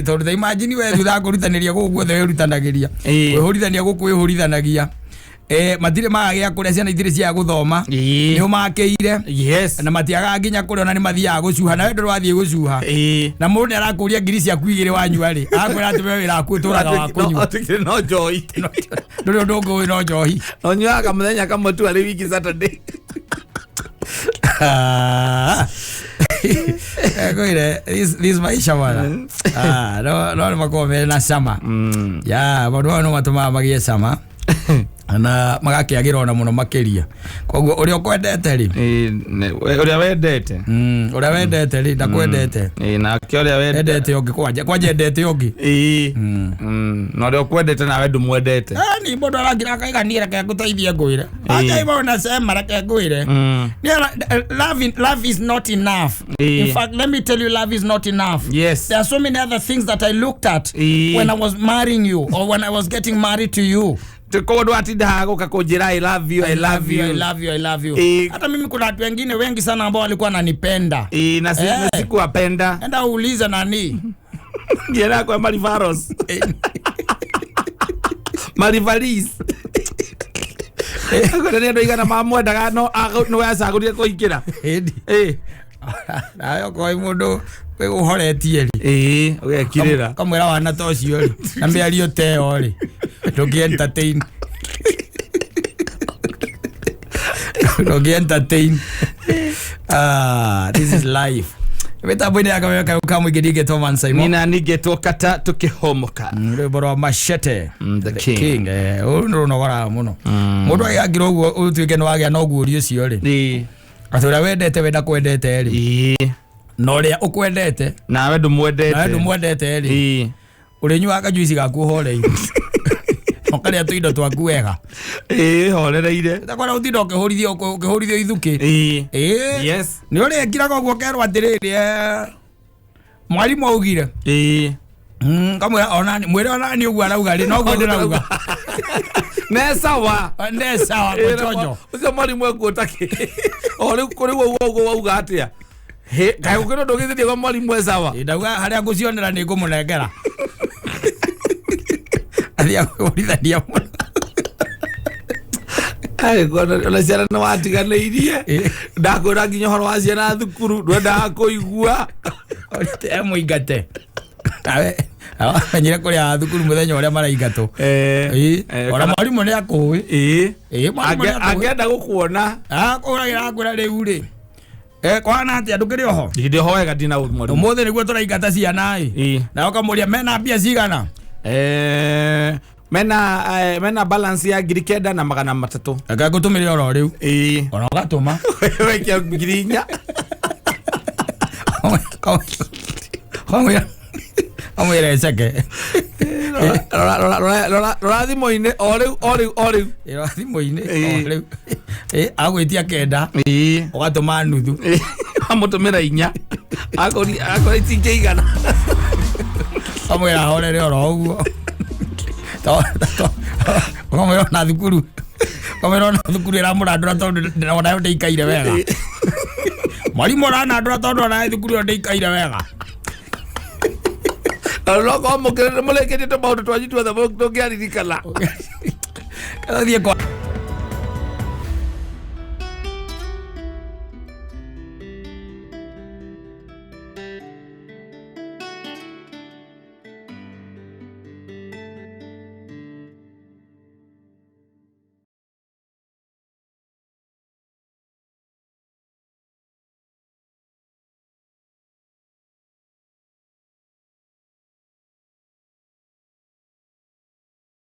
Tondũ ta imagine we thutha kũrutanĩria gũkũ guothe wĩrutanagĩria. Kwĩhũrithania gũkũ wĩhũrithanagia. Matirĩ magagĩa kũrĩa ciana itirĩ cia gũthoma. Nĩ ũmakĩire. Yes. Na matiagaga nginya kũrĩa ona nĩ mathiaga gũcuha nawe ndũrĩ wathiĩ gũcuha. Na mũndũ nĩ arakũria ngiri ciaku 2 wanyua rĩ. Akwĩra atĩ we wĩra waku ũtũraga wa kũnyua. Tũkĩrĩ no njohi. Ndũrĩ ũndũ ũngĩ ũĩ no njohi. No nyuaga kamũthenya kamwe tu arĩ wiki Saturday. Kwĩre this maisha bwana. No no makoragwo mena cama. Ya maũndũ maya no matũmaga magĩe cama. Na magakĩagĩra ona mũno makĩria. Koguo ũrĩa ũkwendete rĩ. Ũrĩa wendete. Ũrĩa wendete rĩ ndakwendete. Nake ũrĩa wendete ũngĩ kwanja endete ũngĩ. Na ũrĩa ũkwendete nawe ndũmwendete. Ni mũndũ arangira akaiga niĩ reke ngũteithie ngwĩre. Acha hivyo unasema reke ngwĩre. Love is not enough. In fact, let me tell you, love is not enough. Yes. There are so many other things that I looked at when I was marrying you or when I was getting married to you. Koguo ndwatinda gũka kũnjĩra I love you, I love you, I love you, I love you. Hata mimi kuna watu wengine wengi sana ambao walikuwa wananipenda. Na sikuwapenda. Enda uulize nani. Ngiera kwa Marivaros. Marivalis. Akona nĩ andũ aigana mamwendaga no nĩwe acagũrire kũingĩra. Nawe okorwo wĩ mũndũ ũhoretie rĩ. Ũgekirĩra. Kamwĩra wana ta ũcio rĩ. Na mĩario ta ĩyo rĩ. Ndũngĩ entertain. Ndũngĩ entertain. This is life. Mĩtambo-inĩ ya kameme ka mũingĩ ndingĩtwo Man Simon. Nina ningĩtwo Kata tũkĩhomoka. Rwĩmbo rwa Machete. The King. Ũrũ nĩ rũnogoraga mũno. Mũndũ agĩakĩra ũguo ũtuĩke nĩ wagĩa na ũguũrio ũcio rĩ. Atĩ ũrĩa wendete we ndakwendete rĩ. Na ũrĩa ũkwendete nawe ndũmwendete. Nawe ndũmwendete rĩ. Ũrĩnyuaga kajuici gaku ũhoreire. Ũkarĩa tũindo twaku wega. Ĩĩ, horereire. Takwara ũtinda ũkĩhũrithio ũkĩhũrithio ithukĩ. Ĩĩ. Ĩĩ. Yes. Nĩ ũrĩkiraga ũguo ũkerwo atĩrĩrĩ, mwarimũ augire. Ĩĩ. Kamwĩra onani, mwĩre onani ũguo arauga rĩ, noguo ndĩrauga. Ne sawa. Ne sawa gũchonjo. Ũcio mwarimũ ekuota kĩ? O rĩu kũrĩ ũguo ũguo wauga atĩa? Hĩ, kaĩ gũkĩra ũndũ ũgĩthĩtie kwa mwarimũ e sawa? Ĩ, ndauga harĩa ngũcionera nĩ ngũmũnengera. Athiaga kwĩhũrithania mũno. Kaĩ ona ciana nĩ watiganĩirie. Ĩ. Ndakwĩra nginya ũhoro wa ciana thukuru ndwendaga kũigua. Orĩte emũingate. Nawe wamenyire kũrĩa thukuru mũthenya ũrĩa maraingatwo. Ĩ, ona mwarimũ nĩ akũĩ. Ĩĩ. Ĩ, mwarimũ nĩ akũĩ. Angĩenda gũkuona. Akũragĩra akwĩra rĩu rĩ. Kwana atĩa ndũkĩrĩ oho? Ndĩ ho wega ndina ũru mwarimũ. Ũmũthĩ nĩguo tũraingata ciana ĩ. Ĩ. Na ũkamũria mena mbia cigana? Mena balance ya 9,300. Reke ngũtũmĩre oro rĩu. Ĩĩ. Ona ũgatũma. Wekia 4,000. Kamwĩra ĩceke. Rora rora rora rora rora thimũ-inĩ o rĩu o rĩu o rĩu. Ĩrora thimũ-inĩ Ĩĩ. o rĩu. Ĩ, agwĩtia 9 Ĩĩ. ũgatũma nuthu. Amũtũmĩra 4. Akori akori itingĩigana. Kamwĩra ahorere oro ũguo. Ũkamwĩra ona thukuru. Ũkamwĩra ona thukuru ĩramũrandũra tondũ onayo ndĩikaire wega. Mwarimũ ũranandũra tondũ onayo thukuru ĩyo ndĩikaire wega. Na no korwo mũrĩkĩtie tũmaũndũ twanyu tuothe tũngĩaririkana. Kana thiĩ kwa